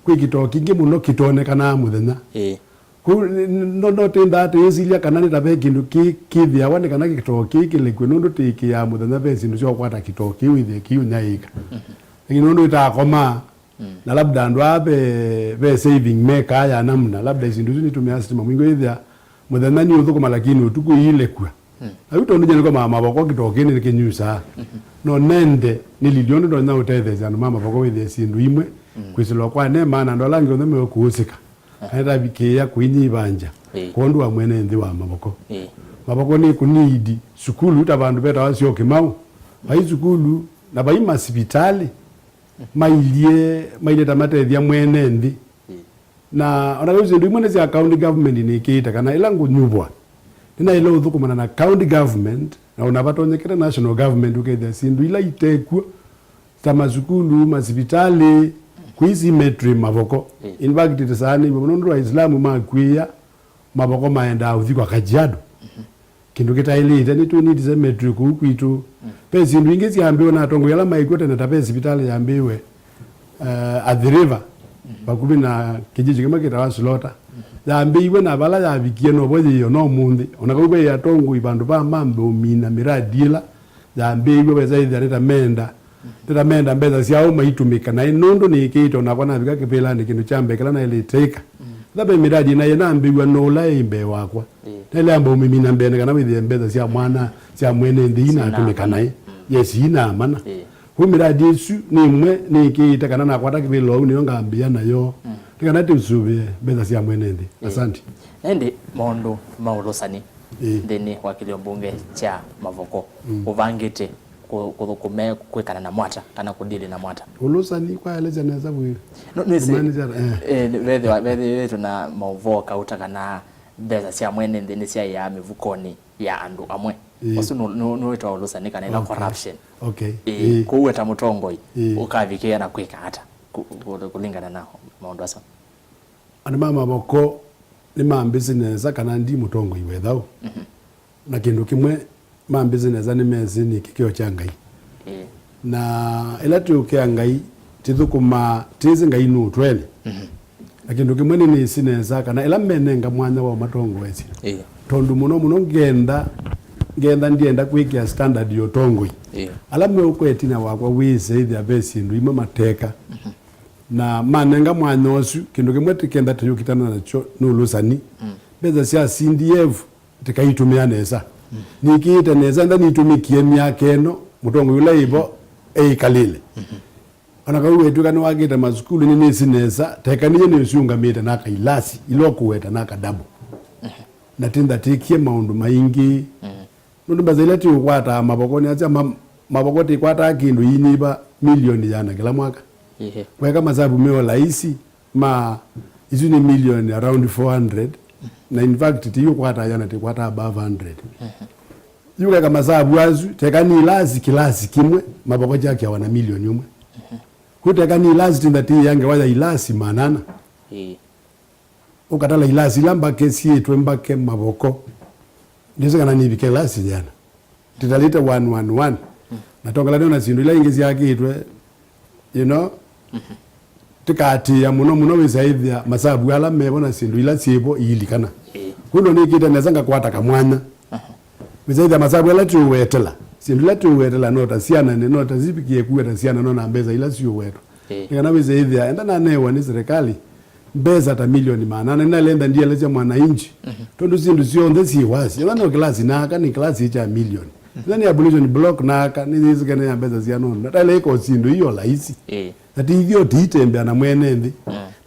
Kwĩ kĩtoo kingĩ mũno kĩtonekanaa mũthenya. Ĩĩ. Kũu nĩ, nĩ, no, no tĩndaa tĩĩsilya kana nĩ ta ve kĩndũ kĩ, kĩthĩawa nĩ kana kĩtoo kĩĩ kĩlekw'e, nũndũ tĩĩkĩaa mũthenya ve syĩndũ sya ũkwata kĩtoo kĩu ĩthĩe kĩiũnyaĩĩka. Mhm. Lakini nũndũ ĩtaakomaa, mm, na labda andũ aa ve, ve saving mekaa ya namna, labda isindu isu nitũmĩaa sitima mwingĩ, wĩthĩa mũthenya nĩ ũthũkũma lakini ũtukũ iilekw'a. Mm. Na yu tondũ nyie nĩkomaa Mavoko kĩtoo kĩĩ nĩkĩnyusaa. Mhm. No nende nĩlilye ũndũ ndonya ũtetheesya andũ ma Mavoko wĩthĩe syĩndũ imwe, mm, kwĩsĩlwa kwa neema na andũ ala angĩ onthe meũkũũsĩka. Aha. Kana ĩtavikĩĩa kũinyivangya, ĩĩ, kwondũ wa mwene nthĩ wa Mavoko. Ĩĩ. Mavoko nĩkũnidi sukulu ta vandũ vetawa Syokimau. Vai sukulu na vai masivitalĩ. Mailyĩ, mailyĩ ta matethya mwene nthĩ. Ĩĩ. Na ona kau syĩndũ imwe nĩ sya county government nĩkĩĩte kana ĩla ngũnyuvwa, nĩnaĩle ũthũkũmana na county government, na ona vatonyekete national government, ũkethĩa syĩndũ ila itekw'o, ta masukulu, masivitalĩ, kwĩ cemetery Mavoko. Ĩĩ. In fact, ĩtĩsaa nĩw'o mũno nũndũ Aisilamu makw'ĩĩa, Mavoko maendaa ũthi kwa Kajiado. Kĩndũ kĩtaĩlĩte, nĩtũnitise metri kũu kwitũ. Ve syĩndũ ingĩ syambĩwe na atongoi ala maikw'o tene, ta ve sivitalĩ yambĩwe, eh, Athi River, vakuvĩ na kĩjiji kĩmwe kĩtawa Slaughter. Yambĩiwe na vala yavikie novo yĩĩ ona ũmũnthĩ. Ona kau ve atongoi vandũ va mambe ũmina mĩradi ĩla yambĩiwe, wesa ĩthĩa nĩtamenda, nĩtamenda mbesa syao maitũmĩka naĩ, nũndũ nĩĩkĩĩte onakwa navika kĩvĩlanĩ kĩndũ kya mbee kĩla naĩlĩte ĩka. Ĩla ve mĩradi naĩ nambĩw'a nũla ĩ mbee wakwa. Ĩĩ. Naĩle amba ũmĩmina mbee nĩ kana wĩthĩe mbesa sya mwana, sya mwene nthĩ inatũmĩka naĩ. Yes, inamana. Ĩĩ. Kwoou mĩradi ĩsu nĩ ĩmwe nĩĩkĩĩte kana nakwata kĩvĩla ũu nĩyo ngambĩĩa nayo. Nĩ kana tũsũvĩe mbesa sya mwene nthĩ. Ĩĩ. Asante. Ĩndĩ maũndũ ma ũlũsani Ĩĩ. nthĩnĩ wa kĩlio mbunge kya Mavoko ũvangĩte kũ- kũthũkũme kwĩkana na mwata kana kũdili na mwata? Ũlũsani kwaelesya nesa vwĩ. No, nĩsĩ, Kũmaanisha, eh. eh, vethĩwa- vethĩwĩtwe na maũvoo kauta kana mbesa sya mwene nthĩ nĩsyaĩaa mĩvukonĩ ya andũ amwe. Ĩĩ. Ũsu nũ- nũ- nũwĩtwa ũlũsani kana ĩla Okay. corruption. Okay. Ĩĩ, Ĩĩ. Kwoou ta mũtongoi Ĩĩ. ũkavikĩĩa na kwĩka ata kũ- kũ- kũlingana na maũndũ asu? Andũ ma Mavoko nĩmambĩsĩ nesa kana ndi mũtongoi wethaũ. Na kĩndũ kĩmwe mambĩsĩ nesa nĩmesĩ nĩ kĩkĩo kya Ngai. Ĩĩ. Na ĩla tũũkĩa Ngai, tĩthũkũmaa tĩsĩ Ngai nũtwene. Na kĩndũ kĩmwe nĩnĩsĩ nesa kana ĩla menenga mwanya wa ũmatongoesya. Ĩĩ. Tondũ mũno mũno ngenda, ngenda ndienda kwĩkĩa standard ya ũtongoi. Ĩĩ. Ala meũkwa ĩtina wakwa wĩse ĩthĩa ve syĩndũ imwe mateka. Na manenga mwanya ũsu, kĩndũ kĩmwe tĩkenda tũyũkitana nakyo nĩ ũlũsani. Mbesa sya C D F tĩkaitũmĩa nesa. Nĩkĩĩte nesa, enda nitũmĩkie myaka ĩno, mũtongoi ũla ĩvo eĩkalĩle. Ona kau wetw'ĩka nĩwakĩte masukulu, nĩnĩsĩ nesa, teka ninyie nĩsyũngamĩte naka ilasi ila ũkũweta naka double. Na tĩnthatĩkie maũndũ maingĩ. Nũndũ mbesa ila tĩũkwataa Mavoko nĩ asya ma- Mavoko tĩkwataa kĩndũ iinyiva milioni yana kĩla mwaka. Ĩĩ. Weka masavu meo laisi ma isu nĩ milioni around four hundred, na in fact tĩyũkwataa yana, tĩkwataa above hundred. Yu weka masavu asu, teka nĩ ilasi kĩlasi kĩmwe, Mavoko kyakĩawa na milioni ũmwe. Kũ teka nĩ ilasi tinda tĩĩa ngewa ya ilasi manana. Ĩĩ. Ũkatala ilasi ila mbake syĩtwe mbake Mavoko. Ndĩsĩ kana nivike ilasi yĩana. Titalĩte one one one. Na tongela nĩona syĩndũ ila ingĩ syakĩtwe, you know, tĩkaatĩĩa mũno mũno wĩsaĩthĩa masavu ala mevo na syĩndũ ila syĩvo iilikana. Ĩĩ. Kwoou nĩkĩte nesa ngakwata kamwanya. Wĩsaĩthĩa masavu ala tũũwetela, syĩndũ ila tũũwetela no ta syana, nĩ no ta sivikie kuwa ta syana, no na mbesa ila siũwetwa. Ĩĩ. Nĩ kana wĩsaĩthĩa, enda nanewa nĩ serikali, mbesa ta milioni maana ana, nĩnalenda ndielesya mwananchi. Tondũ syĩndũ syonthe syĩ wasi. Ĩla no kĩlasi naka, nĩ kĩlasi kya milioni. Ĩla nĩ ablution block naka, nĩ yĩsĩkene ya mbesa sya nũndũ. Nataĩle ĩko syĩndũ iyo laisi. Ĩĩ. Na ti ithyo tiitembea na mwene nthĩ.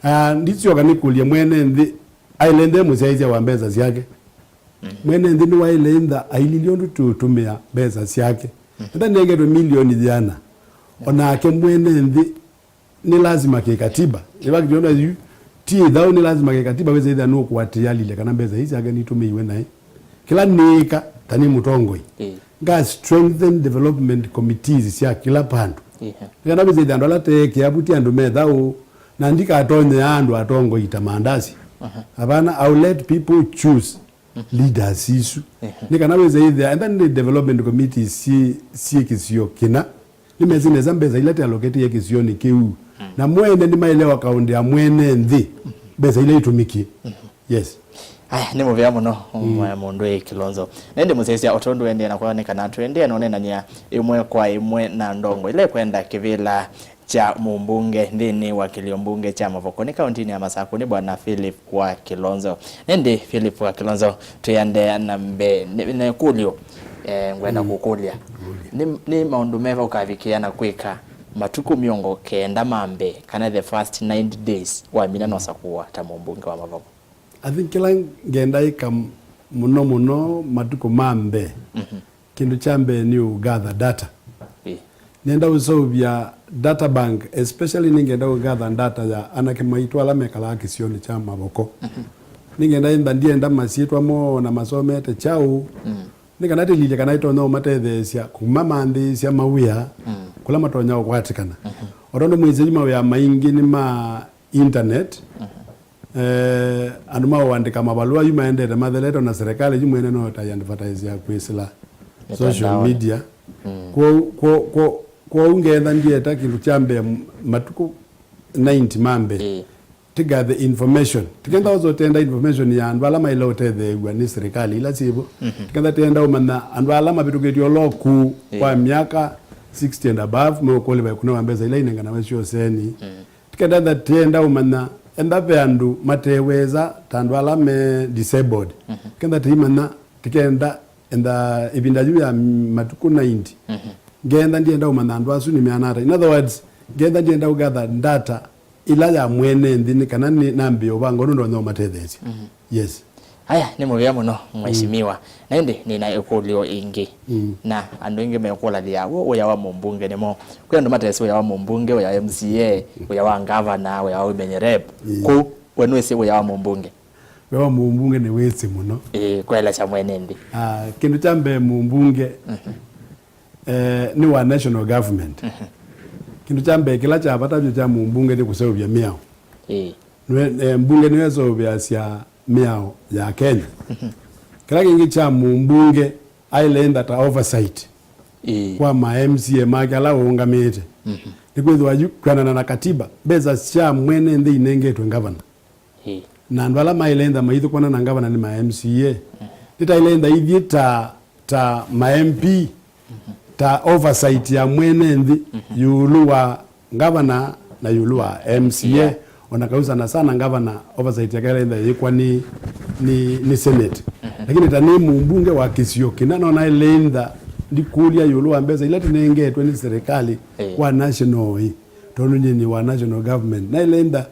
Ah, ndisyoka nĩkũlye mwene nthĩ, aĩle nde mũsyaĩĩsya wa mbesa syake. Mwene nthĩ nĩwaĩle ĩntha aililye ũndũ tũũtũmĩa mbesa syake. Enda nengetwe milioni yĩana. Onake mwene nthĩ nĩ lazima kĩkatiba. Ĩva kĩtwona yu, ti ĩthaũ nĩ lazima kĩkatiba wĩse ĩthĩa nũkũatĩĩa alile kana mbesa ii syake nitũmĩiwe naĩ. Kĩla nĩĩka, ta nĩ mũtongoi. Ĩĩ. Nga strengthen development committees sya kĩla vandũ. Ĩĩ. Nĩ kana wĩse ĩthĩa andũ ala teekĩa vu ti andũ me thaũ, na ndikatonyea andũ atongoi ta mandasi. Aha. Avana, I will let people choose leaders isu. Ehe. Nĩ kana wĩse ĩthĩa, enda nĩ development committees syĩ, syĩ kĩsio kĩna. Nĩmesĩ nesa mbesa ila tialoketĩe kĩsionĩ kĩu. Na mwene nĩmaĩle wakaũndĩa mwene nthĩ mbesa ila itũmĩkie. Yes. Aya, nĩ mũvea mũno, mm, mũndũ ĩ Kilonzo. Na ĩndĩ mũsyaĩĩsya, o tondũ ũendee na kwonekana, tũendee na ũneenany'a ĩmwe kwa ĩmwe na ndongo ila ikwenda kĩvĩla kya mũmbunge nthĩnĩ wa kĩlio mbunge kya Mavokoni kaũntĩnĩ ya Masakũ nĩ Bwana Philip wa Kilonzo. Nĩndĩ Philip wa Kilonzo, twĩendea na mbee, nĩ, nĩ kũlyo, eh, ngwenda, mm, kũkũlya. Kũlya. Nĩ, nĩ maũndũ meva ũkavikĩa na kwĩka matukũ mĩongo kenda ma mbee, kana the first ninety days, wamina, mm, nosakũwa ta mũmbunge wa Mavoko? I think kĩla ngenda ĩka m-, mũno mũno matukũ ma mbee, mhm, kĩndũ kya mbee nĩ ũ gather data. Ĩĩ. Nĩenda ũseũvya data bank, especially nĩngenda ũ gather data ya anake maitũ ala mekalaa kĩsionĩ kya Mavoko. Mhm. Nĩngenda ĩntha, ndienda masyĩtwa moo na masomete kyaũ. Mm. Nĩ kana tĩlilye kana ĩtonya ũmatetheesya kũmamanthĩĩsya mawĩa, mm, kũla matonya ũkwatĩkana. Mhm. O tondũ mwĩsĩ yu mawĩa maingĩ nĩ ma internet. Mhm. eh, andũ ma ũandĩka mavalũa yu maendete mathelete, ona serikali yu mwene no ta advertise ya kwĩsĩla social media. Mm. Kwoou, kwo-, kwo-, kwoou ngetha ndieta kĩndũ kya mbee m-, matukũ ninety ma mbee. Ĩĩ. Tigathe information. Tikenda oso tenda information ya andũ ala maile ũtetheew'a nĩ serikali ila syĩvo. Mhm. Tikenda tenda ũmanya andũ ala mavĩtũkĩtye ũla ũkũũ, ĩĩ, wa myaka sixty and above, meũkũlĩva ĩkũnĩwa mbesa ila inenganawe syoseni. Mm. Tikenda tenda ũmanya, enda ve andũ mateweza ta andũ ala me disabled. Mhm. Tikenda tiimanya, tikenda enda ĩvinda yu ya matukũ ninety. Mhm. Ngenda ndienda ũmanya andũ asu nĩmeana ata. In other words, ngenda ndienda ũgather data ĩla ya mwene nthĩ nĩ kana nĩ nambĩe ũvanga ũndũ ndonya ũmatetheesya. Mhm. Yes. Aya, nĩ mũvea mũno, mheshimiwa. Mm. Na ĩndĩ nĩna ĩkũlyo ĩngĩ. Mm. Na andũ aingĩ mekũlany'a, w'o wĩa wa mũmbunge nĩ mwaũ? Kwĩ andũ matesĩ wĩa wa mũmbunge, wĩa wa M C A, wĩa wa ngavana, wĩa wa women rep. Mm. Kũu, we nĩwĩsĩ wĩa wa mũmbunge? Wĩa wa mũmbunge nĩ wĩsĩ mũno. Ĩĩ, kũelesya mwene nthĩ. Ah, kĩndũ kya mbee mũmbunge, mhm, eh, nĩ wa national government. Mhm. Kĩndũ kya mbee kĩla kya vata vyũ kya mũmbunge nĩ kũseũvya mĩao. Ĩĩ. Nĩwe, eh, mbunge nĩyo ĩseũvĩasya mĩao ya Kenya. Mhm. Kĩla kĩngĩ kya mũmbunge aĩle ĩnda ta oversight, ĩĩ, kwa ma M C A make ala ũũngamĩte. Mhm. Nĩkwĩthĩwa yu kwĩanana na katiba, mbesa sya mwene nthĩ inengetwe ngavana. Ĩĩ. Na andũ ala maĩle ntha maithũkwana na ngavana nĩ ma M C A. Mhm. Nĩtaĩle ntha ithyĩ ta, ta ma M P, mhm, ta oversight ya mwene nthĩ, mhm, ĩũlũ wa ngavana na ĩũlũ wa M C A. Yeah. Ona kau sana sana ngavana oversight yake ĩla ntha yĩkwa nĩ, nĩ, nĩ Senate. Mhm. Lakini ta nĩ mũmbunge wa kĩsio kĩna, no naĩle ntha ndikũlya ĩũlũ wa mbesa ila tũnengetwe nĩ serikali, ĩĩ, kwa national, ĩ, tondũ nyie nĩ wa national government. Naĩle ntha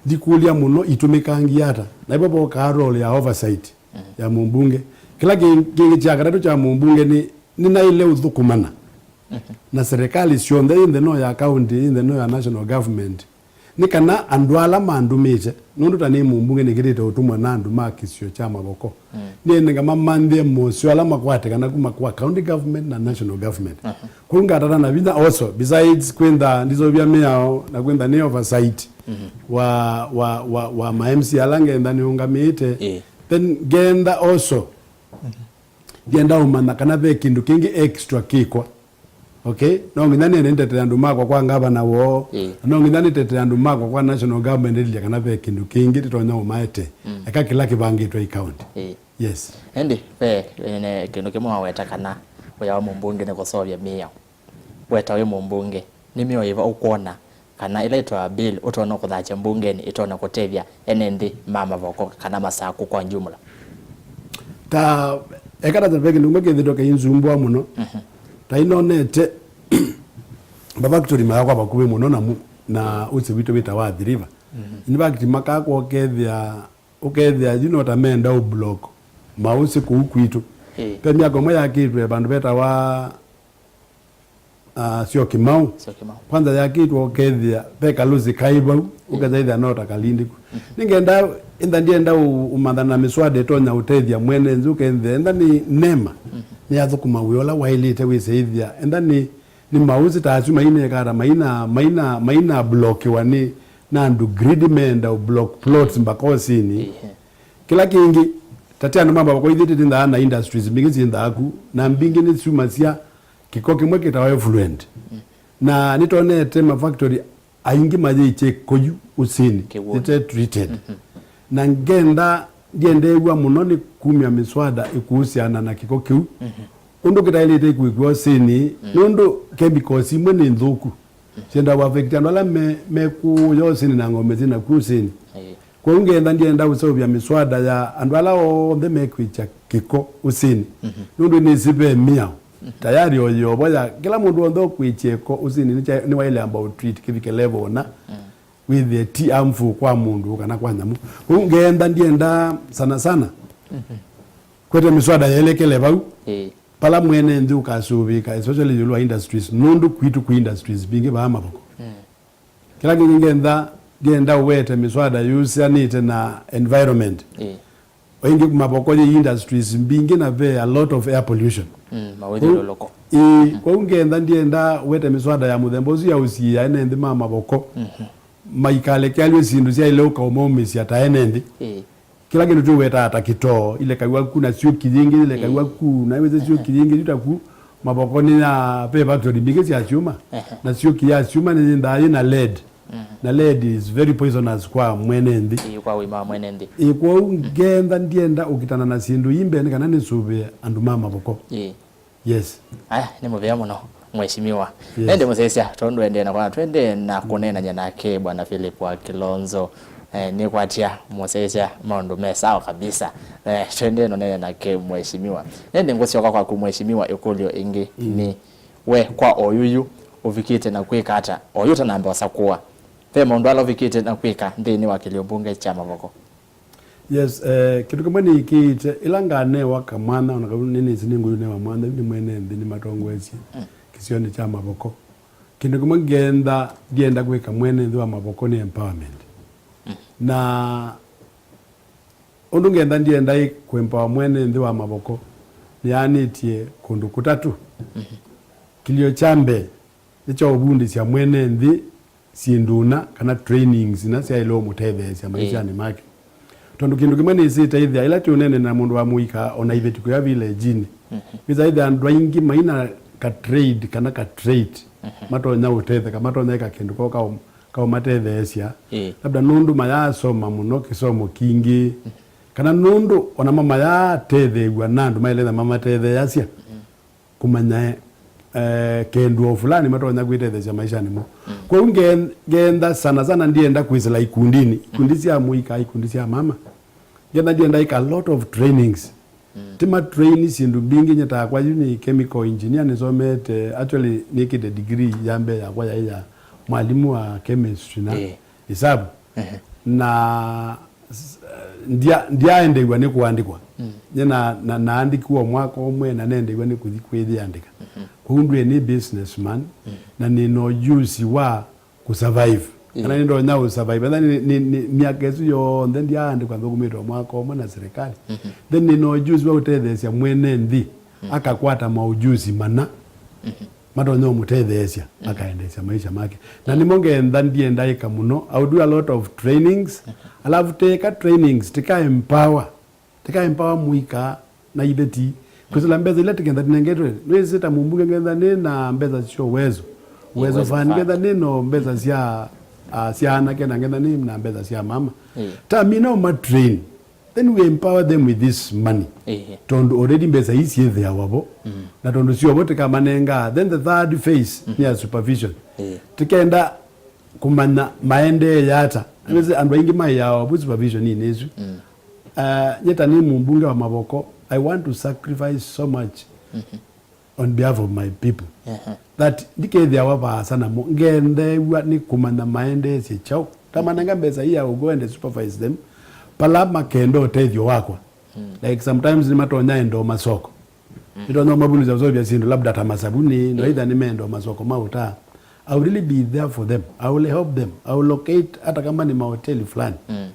ndikũlya mũno itũmĩkangie ata. Na ivo vokaa role ya oversight, mhm, ya mũmbunge. Kĩla kĩ-, kĩngĩ kya katatũ kya mũmbunge nĩ, nĩnaĩle ũthũkũmana, mhm, na serikali syonthe ĩnthe no ya county, ĩnthe no ya national government. Nĩ kana andũ ala mandũmĩte, nũndũ ta nĩ mũmbunge nĩkĩtĩte ũtũmwa na andũ ma kĩsio kya Mavoko. Mm. Nĩenenga mamanthĩe moseo ala makwatĩkana kuma kwa county government na national government. Aha. Kwoou ngatata na vinya also, besides kwĩntha ndiseũvya mĩao na kwĩntha nĩ oversight, mhm, wa, wa, wa, wa ma M C A ala ngenda nĩũngamĩĩte, ĩĩ, then ngenda also, mhm, ngenda ũmanya kana ve kĩndũ kĩngĩ extra kĩkwa. Okay? No nginya nĩende nĩtetee andũ makwa kwa ngavana woo. Ĩĩ. No nginya nĩtetee andũ makwa kwa national government, ĩlilya kana ve kĩndũ kĩngĩ tĩtonya ũmaete. Mm. Eka kĩla kĩvangĩtwe ĩ county. Ĩĩ. Yes. Ĩndĩ, ve, ne, kĩndũ kĩmwe waweta kana wĩa wa mũmbunge nĩ kũseũvya mĩao. Weta wĩ mũmbunge, nĩ mĩao yĩva ũkwona kana ĩla ĩtwawa bill ũtonya kũthakya mbungenĩ ĩtonya kũtethya ene nthĩ ma Mavoko kana Masaku kwa jumla? Ta, eka ta ve kĩndũ kĩmwe kĩthĩtwe kĩinzumbũa mũno. Mhm. Ta inonete mafactory mayakwa vakuvĩ mũno na mu-, na ũsĩ witũ wĩtawa Athi River. Mhm. In fact, makakwa ũkethĩa, ũkethĩa, you know, ta menda ũ block maũsĩ kũu kwitũ. Ĩĩ. Ve myako ĩmwe yakĩtwe vandũ vetawa, ah, Syokimau. Syokimau. Kwanza yakĩtwe ũkethĩa ve kalũsĩ kaĩ vau, ĩĩ, ũkethĩa ĩthĩa no ta kalindĩku. Mhm. Nĩngenda, ĩntha ndienda ũ-, ũmathana na mĩswada ĩtonya ũtethya mwene nthĩ ũkethĩa. Ĩntha nĩ NEMA, mhm, nĩyathũkũma wĩa ũla waĩlĩte wĩsĩ ĩthĩa. Ĩntha nĩ, nĩ maũsĩ ta asu maineka ata, maina, maina, maina blokiwa nĩ, na andũ greedy menda ũ block plots mbaka ũsĩnĩ. Ĩĩ. Kĩla kĩngĩ, ta ti andũ ma Mavoko ithyĩ tĩtĩnthaa na industries mbingĩ syĩnthaa ku, na mbingĩ nĩsyumasya kĩko kĩmwe kĩtawa effluent. Mm. Na nĩtonete ma factory aingĩ mayĩkye kĩko yu ũsĩnĩ, kĩw'ũnĩ, ĩte treated. Mhm. Na ngenda, ndiendeew'a mũno nĩ kumya mĩswada ĩkũhusiana na kĩko kĩu. Mhm. Ũndũ kĩtaĩlĩte ĩkuĩkw'a ũsĩnĩ, mm, nũndũ chemicals imwe nĩ nthũku. Mm. Syenda kũ affect andũ ala me, mekũya ũsĩnĩ na ng'ombe syĩ naku ũsĩnĩ. Ĩĩ. Kwoou ngenda ndienda ũseũvya mĩswada ya andũ ala onthe mekwĩkya kĩko ũsĩnĩ. Mhm. Nũndũ nĩsĩ ve mĩao, mhm, tayari o yĩovo ya kĩla mũndũ onthe ũkwĩkya ĩko ũsĩnĩ nĩkya-, nĩwaĩle amba ũ treat kĩvike level ũna, mm, wĩthĩe ti harmful kwa mũndũ kana kwa nyamũ. Kwoou ngenda ndienda sana sana, mhm, kwete mĩswada yelekele vau. Ĩĩ. Pala mwene nthĩ ũkasũvĩĩka, especially ĩũlũ wa industries, nũndũ kwitũ kwĩ industries mbingĩ vaa Mavoko. Mm. Kĩla kĩngĩ ngenda, ngenda ũwete mĩswada yũsianĩte na environment. Ĩĩ. O ĩngĩ Mavoko yĩ industries mbingĩ na ve a lot of air pollution. Mm, mawĩthyũlũlũko. Kwoou, ĩĩ, mm, kwoou ngenda, ndienda ũwete mĩswada ya mũthemba ũsu ya ũsiĩĩa ene nthĩ ma Mavoko. Mhm. maikalekealw'e syĩndũ syaĩle ũkaũmaumĩsya ta ene nthĩ. Ĩĩ. Kĩla kĩndũ tũwetaa ta kĩtoo, ilekaw'a ku na syũki yĩngĩ, ilekaw'a Ĩĩ. ku, na wĩsĩ syũki yĩngĩ, yu ta ku, mavoko nĩ ya, ve factory mbingĩ sya syuma, Ehe. na syũki ya syuma nĩyĩndaa yĩ na lead. Mhm. Na lead is very poisonous kwa mwene nthĩ. Ĩĩ, kwa ũima wa mwene nthĩ. Ĩĩ, kwoou ngetha ndienda ũkitana na syĩndũ ii mbee nĩ kana nĩsũvĩe andũ ma mavoko. Ĩĩ. Yes. Aya, nĩ mũvea mũno, mheshimiwa. Yes. Nende mũsyaĩĩsya, tondũ endee na kwana, twendee na kũneenany'a nake Bwana Philip wa Kilonzo. Eh, nĩkwatya mũsyaĩĩsya maũndũ me sawa kabisa. Eh, twendee na ũneene nake mheshimiwa. Nende ngũsyoka kwaku mheshimiwa, ĩkũlyo ĩngĩ Mm. nĩ, we kwa oyuyu ũvikĩte na kwĩka ata? Oyu ũtanamba ũsakũa. Ve maũndũ ala ũvikĩte na kwĩka nthĩnĩ wa kĩlio mbunge kya mavoko? Yes, eh, kĩndũ kĩmwe nĩĩkĩĩte, ĩla nganewa kamwanya, ona kau nĩnĩsĩ nĩngũnewa mwanya, yu nĩ mwene nthĩ nĩmatongoesye Mm. kĩsionĩ kya mavoko. Kĩndũ kĩmwe ngenda, ndienda kwĩka mwene nthĩ wa mavoko nĩ empowerment. Mm. Na ũndũ ngenda ndienda ĩ kũempower mwene nthĩ wa mavoko, nĩyaanĩtye kũndũ kũtatũ. Mhm. Kĩlio kya mbee nĩ kya ũvundĩsya mwene nthĩ syĩndũ na kana trainings ila syaĩle ũmũtetheesya maishanĩ Ĩĩ. make. Tondũ kĩndũ kĩmwe nĩsĩte ĩthĩa, ĩla tũũneene na mũndũ wa mũika, ona iveti kũya village-inĩ. Mhm. Wĩsa ĩthĩa andũ aingĩ maina ka trade kana ka trait Mhm. matonya ũtetheka, matonya ĩka kĩndũ koo kaũ-, kaũmatetheesya. Ĩĩ. Labda nũndũ mayasoma mũno kĩsomo kingĩ, Mhm. kana nũndũ onamo mayatetheew'a na andũ maĩle na mamatetheeasya. Mhm. kũmanya eh, kendũ o fulani matonya kwĩtetheesya maishanĩ moo. Mm. Kwoou nge-, ngeenda sana sana ndienda kwĩsĩla ikundinĩ, ikundi sya mũika, ikundi sya mama. Ngeenda ndienda ĩka a lot of trainings. Mm. Ti ma train syĩndũ mbingĩ, nye takwa yu nĩ chemical engineer, nĩsomete, actually nĩkĩte degree ya mbee yakwa yaĩ ya mwalimũ wa chemistry na Ĩĩ. ĩsavu. Ehe. Na s-, ndia-, ndyaendeew'a nĩ kũandĩkwa. Mm. Nye na, na, naandĩkiwe o mwaka ũmwe na nendeew'a nĩ kũthi kwĩyĩandĩka. Mhm. Kwoou ndwĩe nĩ businessman, Mm. na nĩ na ũjuzi wa kũsurvive. Ĩĩ. Kana nĩndonya ũsurvive. Ethĩwa nĩ, nĩ, nĩ, myaka ĩsu yonthe ndyaandĩkwa, nthũkũmĩte o mwaka ũmwe na serikali. Mhm. Then nĩ na ũjuzi wa ũtetheesya mwene nthĩ, Mm. akakwata maũjuzi mana. Mhm. matonya ũmũtetheesya, Mm. akaendeesya maisha make. Na nĩmo ngenda ndienda ĩka mũno. I will do a lot of trainings. Alafu teka trainings, tika empower. Tika empower mũika na iveti. Kwĩsĩla mbesa ila tikenda tinengetwe. Nĩwĩsĩ ta mũmbunge ngetha nĩ na mbesa sya uwezo. Uwezo Uwezo fund fund. ngetha nĩ na mbesa sya, ah, sya anake na ngetha nĩ na mbesa sya mama. Yeah. Ta mina ũma train. Then we empower them with this money. Ĩĩ. Tondũ already mbesa ii syĩthĩawa vo. Mm. Na tondũ syĩ vo tĩkamanenga. Then the third phase Mm. nĩ ya supervision. Ĩĩ. Tĩkenda kũmanya maendeee ata. Mm. Nĩwĩsĩ andũ aingĩ maĩawa vu supervision-inĩ ĩsu. Mm. Uh, nye ta nĩ mũmbunge wa mavoko, I want to sacrifice so much. Mhm. on behalf of my people, Ehe. that ndikethĩawa vaasa namo, ngendeew'a nĩ kũmanya maendeesye kyaũ. Tamanenga mbesa ii ya ũkwende supervise them, pala makenda ũtethyo wakwa. Mm. Like sometimes nĩmatonya enda o masoko. Mm. Nĩtonya mavundĩsya ũseũvya syĩndũ labda ta masavuni, no Yeah. either nĩmeenda o masoko ma ũtaa. I will really be there for them. I will help them. I will locate hata kama ni mahoteli fulani. Mm.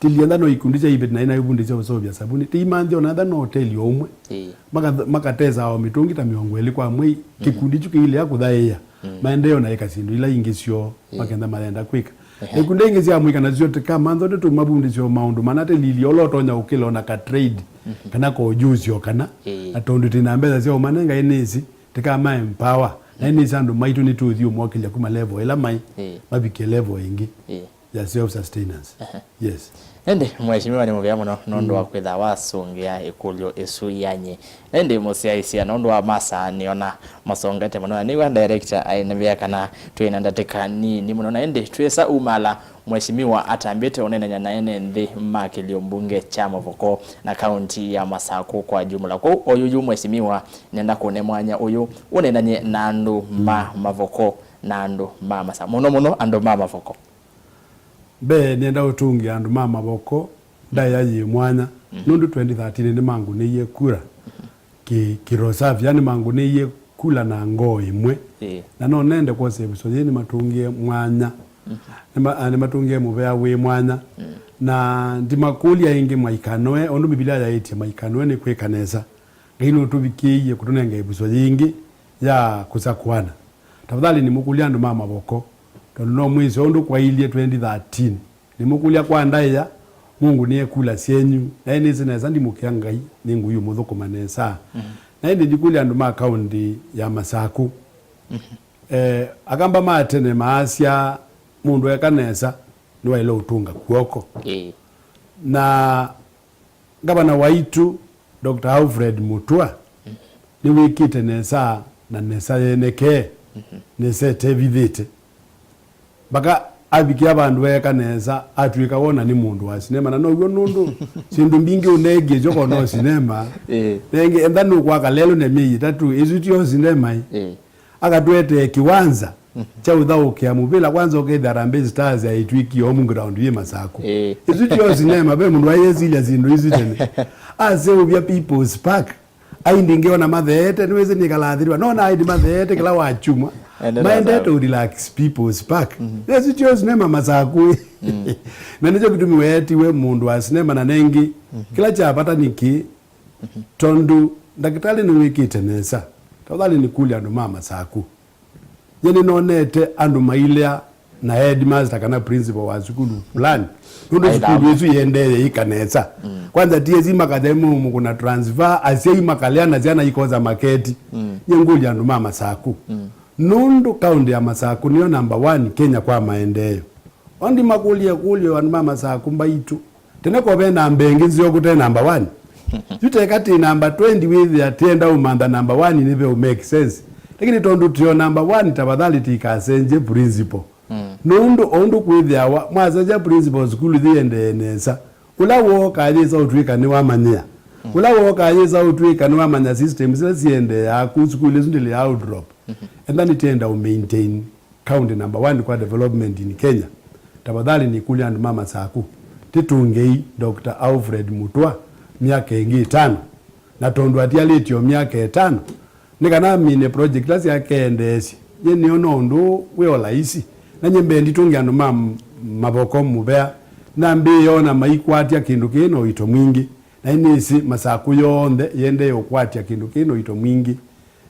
Tĩlya ntha no ikundi sya iveti na ina ivundĩsya ũseũvya savuni. Tĩimanthĩa ona ntha no hoteli o ũmwe. Ĩĩ. Maka-, makatesa o mĩtũngi ta mĩongo ĩlĩ kwa mwei. Mhm. Kĩkundi kyu kĩilea kũthaĩĩa. Mm. Maendeeo na ĩka syĩndũ ila ingĩ syoo. Ĩĩ. Makenda mayenda kwĩka. Ehe. Ikundi ingĩ sya mũika nasyo tĩkamantha ũndũ tũmavundĩsye o maũndũ mana tĩlilye ũla ũtonya ũkĩla ona ka trade. Mhm. Kana ka ũjuzi o kana. Ĩĩ. Na tondũ twĩ na mbesa sya ũmanenga ĩnĩsĩ. Tĩkama empower. Na ĩnĩsĩ andũ maitũ nĩtũthi ũmokĩlya kuma level ĩla maĩ, Ĩĩ. mavikie level ĩngĩ Ĩĩ. ya self sustenance. Ehe. Yes. Ĩndĩ, mheshimiwa, nĩ mũvea mũno nũndũ wa Mm. kwĩtha wasũngĩa ĩkũlyo ĩsu yanyĩ. Na ĩndĩ mũsyaĩĩsya nũndũ wa masaa, nĩona masongete mũno. Na nĩw'a director aenevea kana twĩ na ndatĩka nini mũno. Na ĩndĩ twĩsa umala, mheshimiwa atambĩte ũneenany'a na ene nthĩ ma kĩlio mbunge kya Mavoko na kaunti ya Masakũ kwa jumla. Kwoou oyuyu, mheshimiwa, nĩenda kũne mwanya ũyũ ũneenany'e na andũ ma Mavoko na andũ ma Masa-, mũno mũno andũ ma Mavoko. Mbee, nĩenda ũtũngĩa andũ ma Mavoko ndaĩa yĩ mwanya, Mhm. nũndũ twenty thirteen nĩmangũnĩie kura kĩ, kĩroho safi, yani mangũnĩie kula na ngoo ĩmwe. Ĩĩ. Na no nende kwosa ĩvuso yĩĩ nĩmatũngĩe mwanya. Mhm. Nĩma-, ah, nĩmatũngĩe mũvea wĩ mwanya. Mm. Na ndimakũlya ĩngĩ maikanoe, ũndũ Mbivilia yaĩtye maikanoe nĩ kwĩka nesa. Ngai nũtũvikĩĩie kũtũnenga ĩvuso yĩngĩ ya kũsakũana. Tafadhali nĩmũkũlya andũ ma Mavoko, Tondũ no mwĩsĩ ũndũ kwailyĩ twenty thirteen. Nĩmũkũlya kwa ndaĩa, Mũngũ nĩekula syenyu, naĩ nĩsĩ nesa ndimũkĩa Ngai, nĩngũyũmũthũkũma nesa. Mhm. Naĩ ndĩndikũlya andũ ma kaũntĩ ya Masakũ. Mhm. Eh, Akamba ma tene maasya, mũndũ eka nesa, nĩwaĩle ũtũnga kw'oko. Ĩĩ. Na Ngavana waitũ, Doctor Alfred Mutua, nĩwĩkĩte nesa na nesa yenekee, nesa ĩtevithĩte. Mpaka avikĩa vandũ eeka nesa, atw'ĩka wona nĩ mũndũ wa sinema, na now'o nũndũ syĩndũ mbingĩ ũneekie syo kona o sinema. Ĩĩ. Nengĩ, enda nũkwaka lelũ na myei ĩtatũ, ĩsu ti o sinema ĩ. Ĩĩ. Akatũetee kĩwanza kya ũthaũkĩa mũvĩla, kwanza ũkethĩa Harambee Stars yaĩtw'ĩkie home ground yĩ Masakũ. Ĩĩ. Ĩsu ti o sinema, ve mũndũ waĩ esilya syĩndũ isu tene. Aseũvya People's Park. Aindi ngeona matheete, nĩwĩsĩ nĩkalathĩrĩwa. Nona aindi matheete kĩla wa kyumwa. Endete maendete sawa. Ũ relax People's Park. Mhm. Ĩsu ti o sinema Masakũ. Mm. Na nĩkyo kĩtumi weetiwe mũndũ wa sinema na nengĩ. Mhm. Kĩla kya vata nĩ kĩĩ, tondũ ndakĩtalĩ nĩwĩkĩte nesa. Tafadhali nĩkũlya andũ ma Masakũ. Nyie nĩnonete andũ mailea na headmaster kana principal wa sukulu fulani. Nũndũ sukulu ĩsu yĩendee yĩika nesa. Mm. Kwanza T S C makathe mũmũ kuna transfer, asyai makalea na syana ikosa maketi. Mm. Nyie ngũlya andũ ma Masakũ. Mm. Nũndũ kaũntĩ ya Masakũ nĩyo number one Kenya kwa maendeeo. Ondi makũlye kũlyo andũ ma Masakũ mbaitũ. Tene ko ve namba ĩngĩ nzeo kũte namba one. Yu teka tĩ namba twenty wĩthĩa tĩenda ũmantha namba one nĩ ve ũ make sense. Lakini tondũ tĩo namba one, tafadhali tikasenje principal. Mm. Nũndũ o ũndũ kwĩthĩawa, mwasenzya principal sukulu yĩendee nesa. Ũla wookaa yĩsa ũtw'ĩka nĩwamanyĩa. Mm. Ũla wookaa yĩsa ũtw'ĩka nĩwamanya systems ila siendeeaa ku sukulu ĩsu ndĩlĩ ya drop. Mm-hmm. Enda nĩtĩenda ũ maintain. County number one kwa development in Kenya. Tafadhali nĩkũlya andũ ma Masakũ, tĩtũngei Doctor Alfred Mutua myaka ĩngĩ ĩtano. Na tondũ atialĩtye o myaka ĩtano, nĩ kana amine project ila syakeendeesye. Nyie nĩona ũndũ wĩ o laisi. Na nyie mbee nditũnge andũ ma m-, mavoko mũvea. Nambĩĩe ona maikwatya kĩndũ kĩĩ na ũito mwingĩ. Na nĩnĩsĩ Masakũ yonthe yendee ũkwatya kĩndũ kĩĩ na ũito mwingĩ.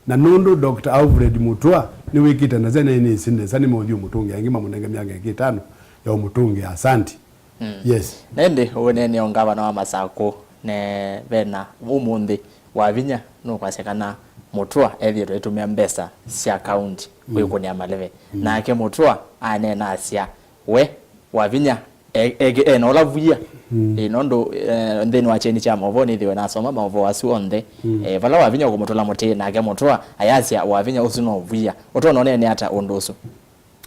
Na nũndũ Doctor Alfred Mutua nĩwĩkĩte nesa, nĩnĩsĩ nesa nĩmeũthi ũmũtũngĩa ĩngĩ, mamũnenge myaka ĩngĩ ĩtano ya ũmũtũngĩa. Asante. Mm. Yes. Na ĩndĩ ũneenea o ngavana wa Masakũ, ne vena ũmũnthĩ Wavinya nũkwasya kana Mutua ethĩĩtwe aitũmĩa mbesa sya kaunti, mm, kwĩkũnĩa maleve. Mm. Nake Mutua aneena asya, we, Wavinya, e, e, e, na ũla vwia. Mm. E, nũndũ, e, nthĩnĩ wa kyeni kya maũvoo nĩthĩwe nasoma maũvoo asu onthe. Mm. E, vala Wavinya ũkũmũtũla mũtĩ, nake Mutua ayasya Wavinya ũsu no vwia. Ũtonya ũneene ata ũndũ ũsu?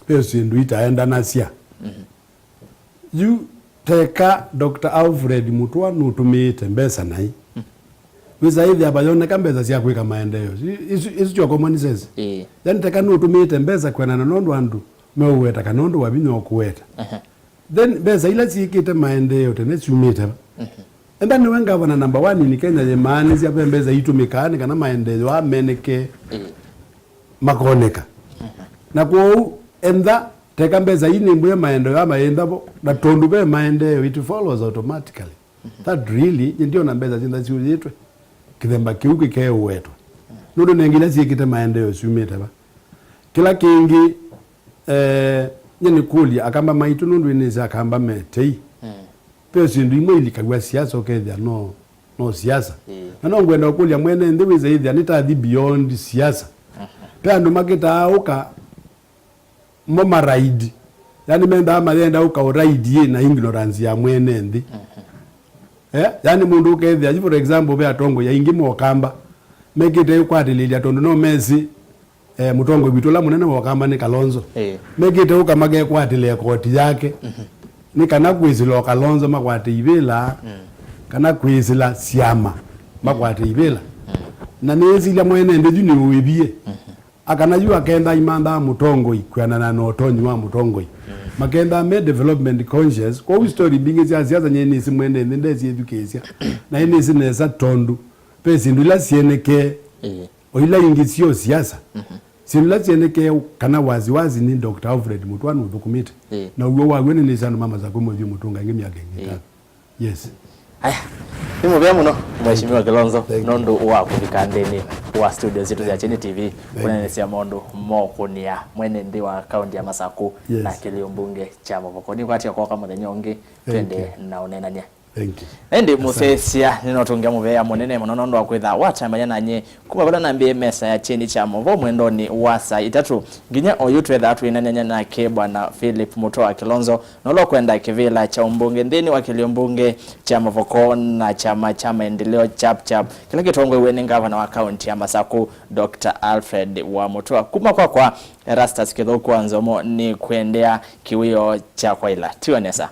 Ve syĩndũ itaendanasya. Mm. Yu teka Doctor Alfred Mutua nũtũmĩĩte mbesa naĩ. Mm. Wĩsa ĩthĩa vayoneka mbesa sya kwĩka maendeeo. Isu, isu, isu syo common sense. Ĩĩ. Yani teka nũtũmĩĩte mbesa kwĩanana nũndũ andũ meũweta kana ũndũ Wavinya ũkũweta. Aha. Then mbesa ila syĩkĩte maendeeo tene syumĩte va? Mhm. Enda nĩwe ngavana number one in Kenya yĩmaanisya ve mbesa itũmĩkaa nĩ kana maendeeo aa meneke, ĩĩ, makoneka. Mhm. Na kwoou enda teka mbesa ii nĩmbũe maendeeo aa mayĩntha vo, na tondũ ve maendeeo, it follows automatically. Mhm. That really, nĩ ndiona mbesa syĩntha syũyĩtwe kĩthemba kĩu kĩkeũwetwa. Mhm. Nũndũ nengĩ ila syĩkĩte maendeeo syumĩte va? Kĩla kĩngĩ, eh, nyie nĩkũlya Akamba maitũ, nũndũ nĩnĩsĩ Akamba me tei. Mm. Ve syĩndũ imwe ilikaw'a siasa ũkethĩa no, no siasa. Mm. Na no ngwenda ũkũlya mwene nthĩ wĩsa ĩthĩa nĩtathi beyond siasa. Mhm. Ve andũ makĩtaa ũka mo maraidi. Yani mendaa mayenda ũka ũraidi yĩ na ignorance ya mwene nthĩ. Mhm. Eh, yani mũndũ ũkethĩa, for example, ve atongoi aingĩ mokamba mekĩte kwatĩlĩlya tondũ no mesĩ, eh, mũtongoi witũ ũla mũnene wa Ũkamba nĩ Kalonzo. Ĩĩ. Mekĩte ũka makekwatĩlĩa koti yake. Mhm. Nĩ kana kwĩsĩla o Kalonzo makwate ivĩla, mm, kana kwĩsĩla syama makwate ivĩla. Mm. Na nĩĩsilya mwene nthĩ yu nĩ ũĩvie. Mhm. Akana yu akenda imanthaa mũtongoi kwĩanana na ũtonyi wa mũtongoi. Mm. Makenda me development conscious. Kwoou story mbingĩ sya siasa nyie nĩsĩ mwene nthĩ ndesyĩthukĩĩsya. Na nĩsĩ nesa tondũ ve syĩndũ ila syenekee. Ĩĩ. O ila ingĩ syo siasa, mhm, syĩndũ ila syenekee kana wasiwasi nĩ Doctor Alfred Mutua nũthũkũmĩte. Ĩĩ. Na ũw'o waw'o nĩnĩsĩ andũ ma Masakũ meũthi ũmũtũnga ĩngĩ myaka ĩngĩ ĩtano. Ĩĩ. Yes. Aya, nĩ mũvea mũno Mheshimiwa Kilonzo, thank you, nũndũ wa kũvika nthĩnĩ wa studio sitũ sya Kyeni T V, thank you, kũneenesya maũndũ mokũnia mwene nthĩ wa kaunti ya Masaku, yes, na kĩlio mbunge kya Mũvoko. Nĩkwatya kwoka mũthenya ũngĩ, thank you, twende na ũneenany'a. Thank you. Ĩndĩ, asante, mũsyaĩĩsya, nĩnotũngĩa mũvea mũnene mũno nũndũ wa kwĩtha watambany'a nanyĩ kuma vala nambĩĩe mesa ya Kyeni kya Mauvoo mwendonĩ wa saa itatũ nginya oyu twethaa twĩneenany'a nake Bwana Philip Mutua Kilonzo, na ũla ũkwenda kĩvĩla kya ũmbunge nthĩnĩ wa kĩlio mbunge kya Mũvoko na kyama kya Maendeleo Chap Chap kĩla kĩtongoew'e nĩ ngavana wa kaunti ya Masaku, Doctor Alfred Wamutua. Kuma kwakwa, Erastus Kĩthũku wa Nzomo, nĩ kũendea kĩwĩoo kya kwaĩla. Tiwa nesa.